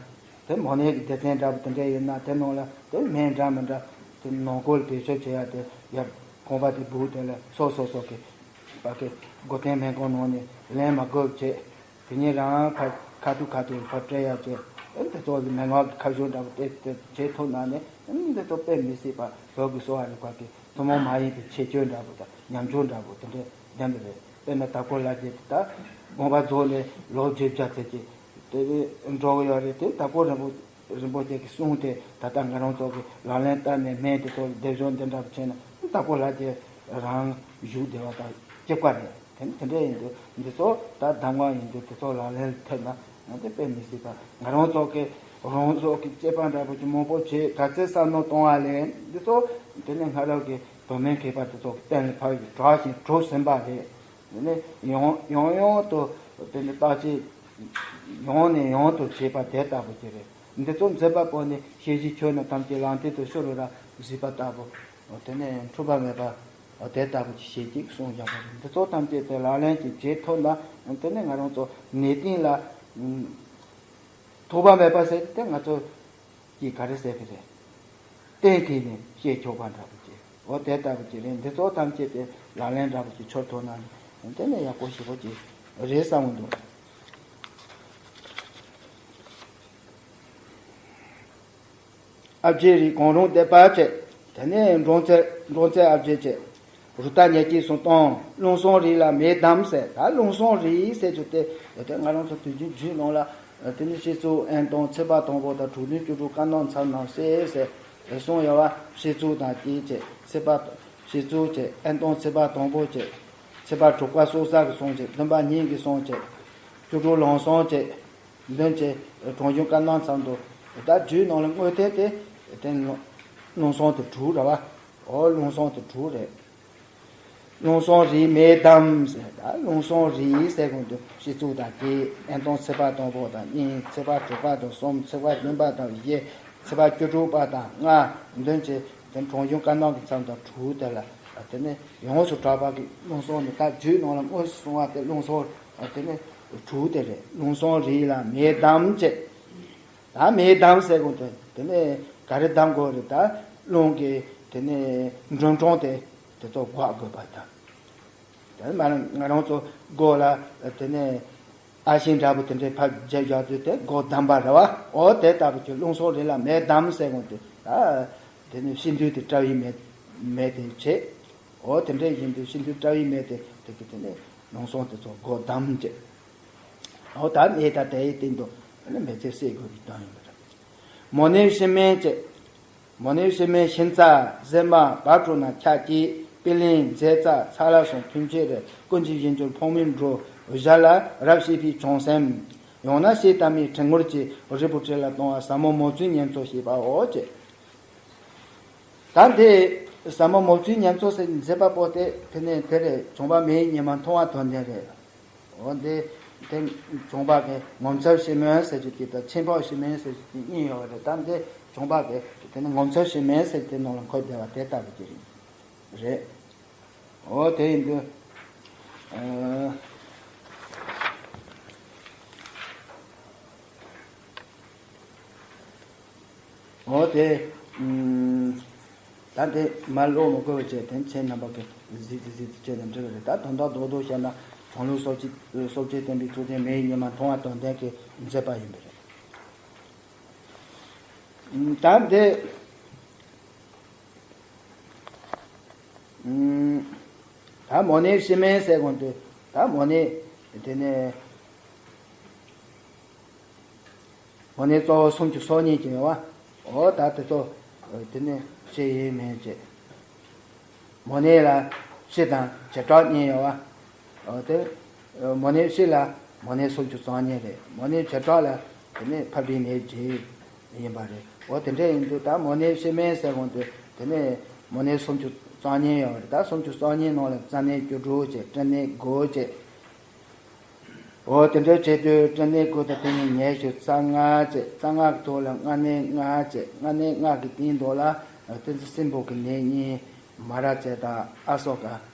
དེ་མོ་ནད་ཀྱི་སྡེ་ཚན་འདྲ་པོ་དེ་འདྲ་ཡིན་ན་དེ་ནང་ལ་དེ་སྨན་འདྲ་མི་འདྲ་དེ་ནང་ཁུལ་བེད་སྤྱོད་བྱེད་ཡ་དེ་ཡ་ཁང་པ་དེ་སྦུག་དེ་ལ་སོ་སོ་སོ་གི་བ་གི་སྒོ་བསྟེན་སྨན་ཁང་ནང་ནས་ལེན་མ་དགོས་བྱས། དེ་ཉིད་རང་ཁ་ཁ་ཐུག་ཁ་ཐུག་ཕར་སྤྲད་ཡ་བྱས། དེ་ཚོ་གི་མན་ངག་གི་ཁ་བྱང་འདྲ་པོ་དེ་དེ་བྱེད་ཐུབ་ན་ནི་དེ་ཚོ་དཔེ་མི་སྲིད་པ་བོད་ཀྱི་གསོ་བ་རིག་པ་གི་ཐུན་མོང་མ་ཡིན་པའི་ཁྱད་ཆོས་འདྲ་པོ་དང་ཉམས་མྱོང་འདྲ་པོ་དེ་འདྲ་ལྡན་པ་རེད། དཔེར་ན་དྭགས་པོ་ལྷ་རྒྱལ་དེ་ད་དགོངས་པ་རྫོགས་ནས་ལོ་བརྒྱད་བརྒྱ་ཙམ་ཅིག་དེ་འགྲོ་གི་ཡོད་རེད། དེ་དྭགས་པོ་རིན་པོ་རིན་པོ་ཆེ་གི་གསུང་དེ་ད་ལྟ་ང་རང་ཚོ་གི་ལག་ལེན་བསྟར་ནས་སྨན་དེ་ཚོ་སྡེབ་སྦྱོར་འདི་འདྲ་བྱས་ན་དྭགས་པོ་ལྷ་རྒྱལ་རང་བཞུགས་བདེ་བ་དང་སྐྱིད་པ་རེད། དེ་དེ་འདྲ་ཡིན་དུས་འདི་ཚོ་ད་གདམས་ངག་ཡིན་དུས་དེ་ཚོ་ལག་ལེན་ཐེབས་ན་ང་ཚོ་དཔེ་མི་སྲིད་པ་ང་རང་ཚོ་གི་རང་ཚོ་གི་སྐྱེས་པ་འདྲ་པོ་ཅིག་མང་པོ་བྱས་ག་ཚོད་བསམ་བློ་གཏོང་བ་ལས་འདི་ཚོ་དེ་ནས་སྔ་རབས་ཀྱི་བོད་སྨན་མཁས་པ་དེ་ཚོ་གི་གཏན་ལ་ཕབ་ཡོད་དྲག་ཞིང་གྲུབ་ཟིན་པ་རེད། དེ་ནས་ཡང་ཡང་ཡང་དུ་དེ་ནས་བརྟག་དཔྱད་ཡང་ནས་ཡང་དུ་བྱས་པ་དེ་ལྟ་བུ་ཅིག་རེད། འདི་ཚོ་མཛད་པ་པོ་ནི་ཤེས་བཞིན་ཁྱོད་ནི་ཐམས་ཅད་ལམ་སྟེང་དུ་ཤོར་རུ་ར་གཟིགས་པ་ལྟ་བུ། དེ་ནས་འཁྲུལ་པ་མེད་པ་དེ་ལྟ་བུ་ཅིག་བྱེད་ཅིག་གསུངས་བཞག་པ་རེད། འདི་ཚོ་ཐམས་ཅད་དེ་ལག་ལེན་གྱི་བྱེད་ཐུབ་ན་དེ་ནས་ང་རང་ཚོ་ནད་གཏིང་ལ་ཐོགས་པ་མེད་པ་ཟེར་དེ་ང་ཚོ་གིས་ག་རེ་ཟེར་གི་རེད། གཏན་འཁེལ་ནས་བཤད་ཆོག་པ་འདྲ་པོ་ཅིག་འོ་དེ་ལྟ་བུ་ཅིག་རེད། འདི་ཚོ་ཐམས་ཅད་དེ་ལག་ལེན་འདྲ་པོ་ཅིག་འཆོལ་ཐུབ་ན་དེ་ནས་ཡག་པོ་ཞེ་པོ་ཅིག་རེད་བསམ་གི་འདུག་ཨ་བརྒྱད་རིགས་གང་རུང་སྡེ་པ་བྱས། དེ་ནས་འབྲོང་རྩེ་འབྲོང་རྩེ་ཨ་བརྒྱད་བྱས། རུ་ཏ་ཉེར་གཅིག་སོང་སྟོང་རླུང་སྲང་རིགས་ལ་མེ་བསྡམས་ཟེར། ད་རླུང་སྲང་རིགས་ཟེར་རྒྱུ་དེ་དེ་ང་རང་ཚོ་དུས་རྒྱུན་རྒྱུད་ནང་ལ་དེ་ནི་སྤྱི་གཙུག་ཨན་སྟོང་ཚེས་པ་དང་པོ་དང་དྲུག་བདུན་བཅུ་དྲུག་སྐར་ནག་མཚམས་ནང་གསལ་ཟེར་གསུངས་ཡོད་བ། སྤྱི་གཙུག་དང་དེའི་བྱས་ཚེས་པ་སྤྱི་གཙུག་བྱས་ཨན་སྟོང་ཚེས་པ་དང་པོ་བྱས་ཚེས་པ་དྲུག་པ་སྲོག་གསར་གྱི་སྲང་བྱས་བདུན་པ་ཉིན་གྱི་སྲང་བྱས་བཅུ་དྲུག་ལང་སྲང་བྱས། མདུན་གྱི་གྲོང་གཞུང་སྐར་ནག་མཚམས་དུ་ད་རྒྱུད་ནང་ལ་དངོས་ཐད་དེ་དེ་རླུང་སྲང་དེ་དྲུག་རེད་བ། འོ་རླུང་སྲང་དེ་དྲུག་རེད། རླུང་སྲང་རིགས་མེ་བསྡམས་ཟེར། ད་རླུང་སྲང་རིགས་ཟེར་གོང་དུ་སྤྱི་གཙུག་དང་དེ་ཨན་སྟོང་ཚེས་པ་དང་པོ་དང་གཉིས་ཚེས་པ་དྲུག་པ་དང་གསུམ་ཚེས་པ་བདུན་པ་དང་བཞི་ཚེས་པ་བཅུ་དྲུག་པ་དང་ལྔ་མདུན་གྱི་དེ་གྲོང་གཞུང་སྐར་ནག་གི་མཚམས་དང་དྲུག་དེ་ལ་དེ་ནས་ཡོངས་སུ་གྲགས་པ་གི་རླུང་སྲང་ནི་ད་རྒྱུད་ནང་ལ་དངོས་སུ་གསུངས་པ་དེ་རླུང་སྲང་དེ་ནས་དྲུག་དེ་རེད། རླུང་སྲང་རིགས་ལ་མེ་བསྡམས་བྱས། ད་མེ་བསྡམས་ཟེར་གོང་དུ་དེ་ནས་ག་རེ་བསྡམ་དགོས་རེད། ད་རླུང་གི་དེ་ནས་འགྲོ་གྲོན་དེ་དེ་ཚོ་འགོག་དགོས་པ་དང་། དེ་ནས་ང་རང་ཚོ་སྒོ་ལ་དེ་ནས་ཨ་ཤིང་འདྲ་པོ་དེ་འདྲའི་ཕར་བརྒྱབ་བཞག་དུས་དེ་སྒོ་བསྡམས་པ་རེད་བ། འོ་དེ་ལྟ་བུ་ཀྱི་རླུང་སྲང་རེ་ལ་མེ་བསྡམས་ཟེར་གོང་དུ་ད་དེ་ནས་ཤིན་ཏུ་དེ་བཀྲ་བའི་མེ་མེ་དེ་བྱེད། འོ་དེ་འདྲ་ཡིན་དུས་ཤིན་ཏུ་བཀྲ་བའི་མེ་དེ་དེ་གི་དེ་ནས་རླུང་སྲང་དེ་ཚོ་སྒོ་བསྡམས་བྱེད། འོ་ད་ནས་ད་དེའི་སྟེང་དུ་མེ་ལྕེ་བསྲེག་དགོས་པའི་དོན་ཡིན་པ་རེད། མོ་ནད་ཕྱི་སྨན་བཅས། མོ་ནད་ཕྱི་སྨན་ཤིང་རྩ་གཟེར་མ་བ་དྲུག་ན་ཁྱག་སྐྱིད་པི་ལིང་མཛེ་རྩ་ཚ་ལ་སོགས་མཐུན་ཕྱེ་རེ་ཀུན་གྱི་ཡིན་གྱུར་ཕོག་མིན་འགྲོ་བཞག་ལ་རབ་ཤེས་པའི་བྱང་སེམས། ཡང་ན་ཕྱེ་དམ་མའི་དྲི་ངོར་གྱིས། རིལ་བུ་དྲི་ལ་གཏོང་བ་ཟབ་མོ་མོ་བཙུན་ཉེར་མཚོ་ཞེས་པའོ་ཅེས། ད་འདི་ཟབ་མོ་མོ་བཙུན་ཉེར་མཚོ་ཟེར་མཛད་པ་པོ་དེ་དེ་ནས་དེ་རེད། བྱུང་བ་མེའི་ཉི་མ་མཐོང་བ་དོན་ལྡན་རེད། འོ་འདི་དེ་བྱུང་བ་གི་ངོ་མཚར་ཕྱི་མོ་ཟེར་རྒྱུ་དེ་དང་ཆེན་པོ་ཕྱི་མོ་ཟེར་རྒྱུ་དེ་གཉིས་ཡོད་པ་རེད། ད་འདི་བྱུང་བ་གི་དེ་ནི་ངོ་མཚར་ཕྱི་མོ་ཟེར་དེ་ནང་ལ་འཁོད་བསྡད་པ་དེ་ལྟ་བུ་ཅིག་རེད། འོ་དེ་ཡིན་དུས། ཨ། འོ་དེ། ཨུམ། ད་དེ་མར་ཀློག་མི་དགོས་པ་བྱས་དེ་ཁྱེད་རྣམ་པ་གིས་གཟིགས་ཏེ་གཟིགས་ཏེ་བྱས་ན་འགྲིག་གི་རེད། ད་དོན་དག་རྡོག་རྡོག་བཤད་ན་བྱང་ལུགས་སོ་བརྒྱད་སོ་བརྒྱད་བསྟན་པའི་གཙུག་རྒྱན་མེའི་ཉི་མ་མཐོང་བ་དོན་ལྡན་གྱིས་མཛད་པ་ཡིན་པ་རེད། ཨུམ། ད་འདི། ཨུམ། ད་མོ་ནི་ཕྱི་མོ་ཟེར་གོང་དུ་ད་མོ་ནི་དེ་ནས། མོ་ནི་གཙོ་བོ་སུམ་ཅུ་སོ་གཉིས་ཀྱི་ཡོད་པ། འོ་ད་དེ་ཚོ་དེ་ནི་ཕྱི་ཡིན་མིན་བྱེད། མོ་ནི་ལ་ཕྱི་དང་བྱེ་བྲག་གཉིས་ཡོད་པ། འོ་དེ་མོ་ནི་ཕྱི་ལ་མོ་ནི་སུམ་ཅུ་རྩ་གཉིས་རེད། མོ་ནི་བྱེ་བྲག་ལ་དེ་ནི་འཕགས་པའི་ནད་བཞི་ཡིན་པ་རེད། འོ་དེ་འདྲ་ཡིན་དུས་ད་མོ་ནི་ཕྱི་མོ་ཟེར་གོང་དུ་དེ་ནི་མོ་ནི་སུམ་ཅུ་རྩ་གཉིས་ཡོད་པ་རེད། ད་སུམ་ཅུ་རྩ་གཉིས་ནང་ལ་རྩ་ནད་བཅུ་དྲུག་བྱས། སྐྲན་ནད་དགུ་བྱས། འོ་དེ་འདྲ་བྱས་དུས་སྐྲན་ནད་དགུ་དང་དེ་ནས་ཉེར་བཞི་རྩ་ལྔ་བྱས། རྩ་ལྔ་གི་ཐོག་ལ་མངལ་ནད་ལྔ་བྱས། མངལ་ནད་ལྔ་གི་སྟེང་དུ་ལ་ཏིང་འཛིན་སྲིན་པོ་གི་ནད་གཉིས། མ་ར་ཙེ་དང་ཨ་སོ་ཀ་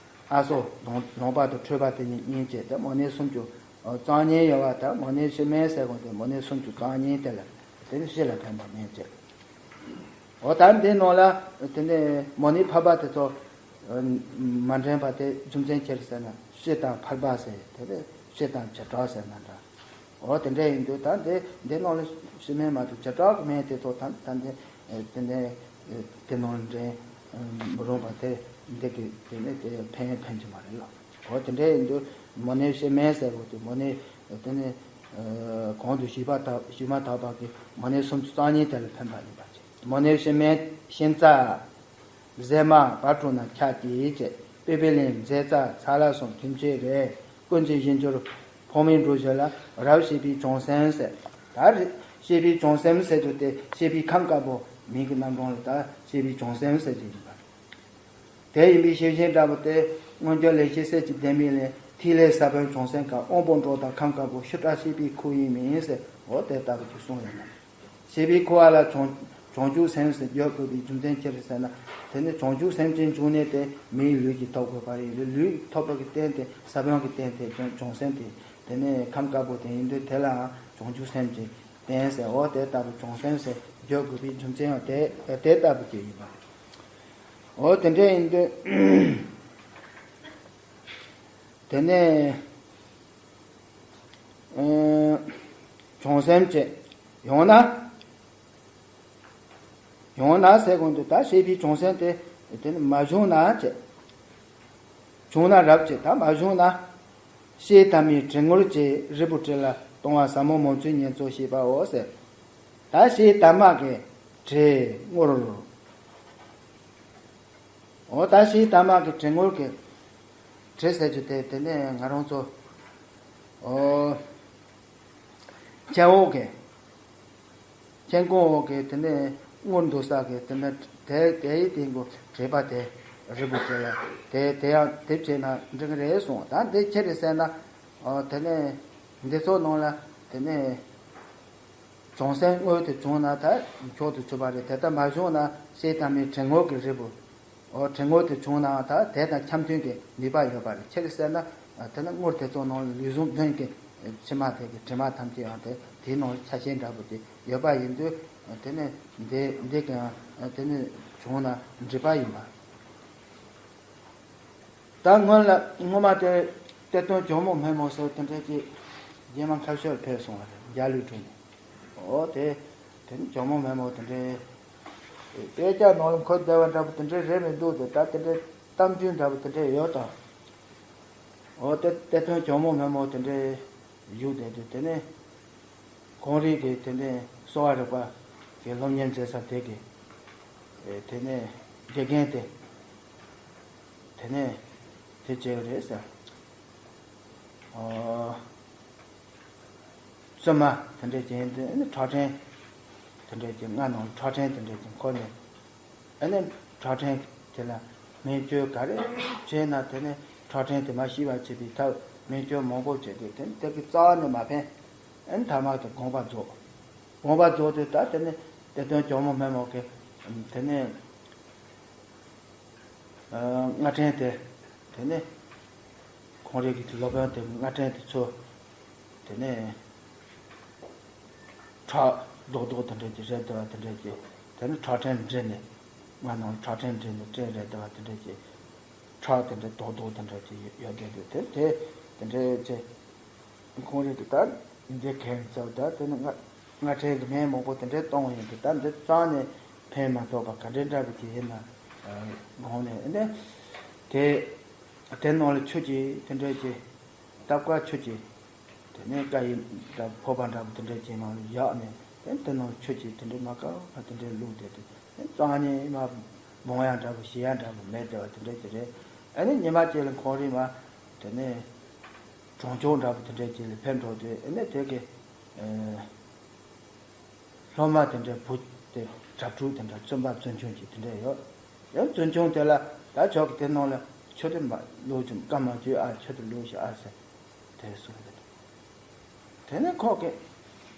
ཨ་སོ་ལུང་པ་དང་ཁྲོས་པ་དེ་གཉིས་གཉིས་བྱས། དེ་མོ་ནི་སུམ་ཅུ་རྩ་གཉིས་ཡོད་པ། ད་མོ་ནི་ཕྱི་མོ་ཟེར་གོང་དེ་མོ་ནི་སུམ་ཅུ་རྩ་གཉིས་དེ་ལ་དེ་ནི་ཕྱི་ལ་ཕན་པ་མིན་བྱས། འོ་ད་འདི་ནང་ལ་དེ་ནས་མོ་ནི་འཕགས་པ་དེ་ཚོ་མ་འདྲེན་པ་དེ་རྒྱུ་མཚན་ཅི་རེད་ཟེར་ན་ཕྱི་དང་འཕགས་པ་ཟེར། དེ་ནས་ཕྱི་དང་བྱེ་བྲག་ཟེར་ན་འདྲ། འོ་དེ་འདྲ་ཡིན་དུས་ད་འདི་འདི་ནང་ལ་ཕྱི་མོ་མ་གཏོགས་བྱེ་བྲག་གི་མིང་དེ་ཚོ་ད་ད་འདི་དེ་ནས་དེ་ནང་ལ་འདྲེན་མི་རུང་བ་དེ་འདི་གི་དེ་ནས་དེ་ཕན་ཕན་གྱི་མ་རེད་ལ། འོ་དེ་འདྲ་ཡིན་དུས་མོ་ནི་ཕྱི་མོ་ཟེར་བ་དེ་མོ་ནི་དེ་ནས་གོང་དུ་ཞུས་པ་ལྟར་ཞུས་མ་ཐག་པ་གི་མོ་ནི་སུམ་ཅུ་རྩ་གཉིས་དེ་ལ་ཕན་པ་ཡིན་པ་བྱས། མོ་ནི་ཕྱི་མོ་ཤིང་རྩ་གཟེགས་མ་བ་དྲུག་ན་ཁྱབ་ཀྱིས་བྱས། པི་པི་ལིང་མཛེ་རྩ་ཚ་ལ་སོགས་མཐུན་བྱེད་རེད། ཀུན་གྱི་གཞི་འགྱུར་ཕོ་མོའི་འགྲོས་བཞི་ལ་རབ་བྱེད་པའི་བྱང་སེམས་ཟེར། ད་རེད། བྱེད་པའི་བྱང་སེམས་ཟེར་རྒྱུ་དེ་བྱེད་པའི་ཁམས་དཀར་པོ་མིང་གི་རྣམ་གྲངས་ལ་ད་བྱེད་པའི་བྱང་སེམས་ཟེར་གྱི་ཡིན་པ། དེ་ཡིན་པའི་ཤེས་བཞིན་འདྲ་པོ་དེ་མངོན་གྱུར་ལེགས་བཤད་གསེར་གྱི་ལྡེ་མིག་ལས། ཐིག་ལེ་ས་བོན་བྱང་སེམས་དཀར། དབང་པོ་འགྲོ་དང་ཁམས་དཀར་པོ། ཤུགས་དྲག་བྱེད་པའི་ཁུ་ཡིས་མིན་ཟེར། འོ་དེ་ལྟ་བུ་ཅིག་གསུངས་ཡོད་ན། བྱེད་པའི་ཁུ་བ་ལ་བྱང་བྱང་ཆུབ་སེམས་ཟེར་བརྗོད་དགོས་པའི་རྒྱུ་མཚན་ཅི་རེད་ཟེར་ན། དེ་ནི་བྱང་ཆུབ་སེམས་ཀྱི་འབྱུང་གནས་དེ་མིའི་ལུས་ཀྱིས་ཐོབ་དགོས་པ་རེད། ལུས་ཐོབ་པ་གི་རྟེན་དེ་ས་བོན་གྱི་རྟེན་དེ་བྱང་སེམས་དེ། དེ་ནི་ཁམས་དཀར་པོ་དེ་ཡིན་དུས་དེ་ལའང་བྱང་ཆུབ་སེམས་ཀྱི་རྟེན་ཟེར། འོ་དེ་ལྟ་བུ་བྱང་སེམས་ཟེར་བརྗོད་དགོས་པའི་རྒྱུ་མཚན་ཡང་དེ་དེ་ལྟ་བུ་ཅིག་ཡིན་པ་རེད། འོ་དེ་འདྲ་ཡིན་དུས། དེ་ནས་ཨ་བྱང་སེམས་ཀྱི་ཡང་ན། ཡང་ན་ཟེར་གོང་དུ་ད་བྱེད་པའི་བྱང་སེམས་དེ་དེ་ནི་མ་བྱུང་ན་བྱེད། བྱུང་ན་རབ་བྱེད། ད་མ་བྱུང་ན། ཕྱེ་དམ་མའི་དྲི་ངོར་གྱིས། རིལ་བུ་དྲི་ལ་གཏོང་བ་ཟབ་མོ་མོ་བཙུན་ཉེར་མཚོ་ཞེས་པའོ་ཟེར། ད་ཕྱེ་དམ་མ་གི་དྲི་ངོར། འོ་ད་ཕྱེ་དམ་མ་གི་དྲི་ངོར་གྱི་དྲི་ཟེར་རྒྱུ་དེ་དེ་ནས་ང་རང་ཚོ། འོ། མཆན་འོག་གི། མཆན་གོང་འོག་གི་དེ་ནས་ངོར་འདུག་ས་གི་དེ་ནས་དེ་དེའི་སྟེང་གི་དྲི་བ་དེ་རིལ་བུ་དྲི་ལ་དེ་དེ་ཡང་དེ་བྱས་ན་འགྲིག་གི་རེད་གསུངས། ད་འདི་ཁྱེད་རེད་ཟེར་ན། འོ་དེ་ནས་འདི་ཚོ་ནང་ལ་དེ་ནས། བྱང་སེམས་དངོས་དེ་བྱུང་ན་ད་མཆོག་ཏུ་གྱུར་པ་རེད། དེ་ལྟར་མ་བྱུང་ན་ཕྱེ་དམ་མའི་དྲི་ངོར་གྱི་རིལ་བུ། འོ་དྲི་ངོར་དེ་བྱུང་ནའང་ད་དེ་དང་འཆམ་མཐུན་གྱི་ནུས་པ་ཡོད་པ་རེད། ཁྱེད་ཀྱིས་ཟེར་ན། དེ་ནི་ངོར་དེ་ཚོ་ནང་ལ་ལུས་ཟུངས་བདུན་གྱི་ཕྱི་མ་དེ་གི་དྲི་མ་ཐམས་ཅད་ཡང་དེ་དེའི་ནང་ལ་ཆ་ཤས་འདྲ་པོ་དེ་ཡོད་པ་ཡིན་དུས། དེ་ནི་འདི་འདི་གི་དེ་ནི་བྱུང་ན་འགྲིག་པ་ཡིན་པ། ད་སྔོན་ལ་སྔོན་མ་དེ་གཏེར་སྟོན་ཇོ་མོ་སྨན་མོ་ཟེར་དེ་འདྲ་ཅིག་རྗེས་མ་མཁའ་སྤྱོད་ཕེབས་སོང་བ་རེད། འཇའ་ལུས་གྲུབ་ནས། འོ་དེ་དེ་ནི་ཇོ་མོ་སྨན་མོ་དེ་འདྲའི་དཔེ་ཆ་ནང་ལ་འཁོད་བསྡད་པ་འདྲ་པོ་དེ་འདྲའི་རེད་མི་འདུག་དེ་ད་དེ་འདྲའི་གཏམ་རྒྱུད་འདྲ་པོ་དེ་འདྲའི་ཡོད་དང་། འོ་དེ་གཏེར་སྟོན་ཇོ་མོ་སྨན་མོ་དེ་འདྲའི་བཞུགས་བསྡད་དུས་དེ་ནས། ཁོང་རང་གི་དེ་ནས་གསོ་བ་རིག་པ་གི་སློབ་གཉེར་མཛད་ས་དེ་གི་དེ་ནས་དགེ་རྒན་དེ་དེ་ནས་དེ་བྱས་པ་རེད་ཟེར། ཨོ། བཙུན་མ་དེ་འདྲས་ཀྱི་ཡིན་དུས་ཨ་ནི་ཁྲག་ཕྲེང་དེ་འདྲས་ཀྱི་སྔ་ནང་ཁྲག་ཕྲེང་དེ་འདྲས་ཀྱི་འཁོར་ནས་ཨ་ནི་ཁྲག་ཕྲེང་དེ་ལ་སྨན་བཅོས་ག་རེ་བྱས་ན་དེ་ནི་ཁྲག་ཕྲེང་དེ་མ་ཤི་བར་བྱེད་པའི་ཐབས་སྨན་བཅོས་མང་པོ་བྱས་ཏེ་དེ་ནི་དེ་གི་རྩ་བ་ནས་མ་ཕན། ཨ་ནི་ཐ་མ་དེ་དགོངས་པ་རྫོགས། དགོངས་པ་རྫོགས་དུས་ད་དེ་ནི་དེ་དོན་ཇོ་མོ་སྨན་མོ་གི་དེ་ནི། ཨ། སྔ་དྲན་དེ། དེ་ནས་ཁོང་རང་གི་སློབ་དཔོན་དེ་སྔ་དྲན་དེ་ཚོ། དེ་ནས་ཁྲག་རྡོག་རྡོག་དེ་འདྲ་ཅིག་རེད་བསྡད་པ་དེ་འདྲ་ཅིག་དེ་ནས་ཁྲག་ཕྲན་འདྲེས་ནས། སྔ་ནང་ཁྲག་ཕྲན་འདྲེས་ནས་སྤྲིན་རེད་བསྡད་པ་དེ་འདྲ་ཅིག་ཁྲག་དེ་འདྲ་རྡོག་རྡོག་དེ་འདྲ་ཅིག་ཡོད་བསྡད་དུས་དེ་དེ་དེ་འདྲ་ཅིག་ཁོང་རང་གིས་ད་འདི་གན་ཚར། ད་དེ་ནི་སྔ་སྔ་དྲན་གྱི་སྨན་མང་པོ་དེ་འདྲ་བཏང་བ་ཡིན་དུས་ད་འདི་རྩ་ནས་ཕན་མ་ཐོགས་པ་ག་འདྲ་འདྲ་བོ་ཅིག་ཡིན་ན་དགོངས་ནས་ཨ་ནི་དེ་དེ་ནང་ལ་ཆུ་ཅིག་དེ་འདྲ་ཅིག་སྟབས་ཀ་ཆུ་ཅིག་དེ་ནས་ཀ་ཡི་འདྲ་ཕོར་པ་འདྲ་བོ་དེ་འདྲ་ཅིག་ནང་ལ་བཞག་ནས་དེ་དེ་ནང་ཆུ་ཅིག་དེ་འདྲ་མ་དཀར་བ་དེ་འདྲ་བླུགས་བསྡད་དུས་དེ་རྩ་ནས་མ་སྦོང་ཡ་འདྲ་བོ་བྱེད་ཡ་འདྲ་བོ་མེད་བསྡད་པ་དེ་འདྲ་ཅིག་རེད། ཨ་ནི་ཉི་མ་གཅིག་ལ་ཁོང་རང་མ་དེ་ནས། གྲོང་ཆོག་འདྲ་པོ་དེ་འདྲ་ཅིག་ལ་ཕེབས་འགྲོ་དུས་ཨ་ནི་དེ་གི་ཨ། སློབ་མ་དེ་འདྲ་བུ་དེ་གྲྭ་ཕྲུག་དེ་འདྲ་བཙུན་པ་བཙུན་ཆུང་ཅིག་དེ་འདྲ་ཡོད། ཡང་བཙུན་ཆུང་དེ་ལ་ད་ཁྱོད་ཀྱི་དེ་ནང་ལ་ཆུ་དེ་མ་བླུགས་ཀྱི་བཀའ་མ་བརྒྱུད་ཨ། ཆུ་དེ་བླུགས་ཤིག་ཨ་ཟེར་དེ་གསུངས་ཏེ། དེ་ནས་ཁོ་གི་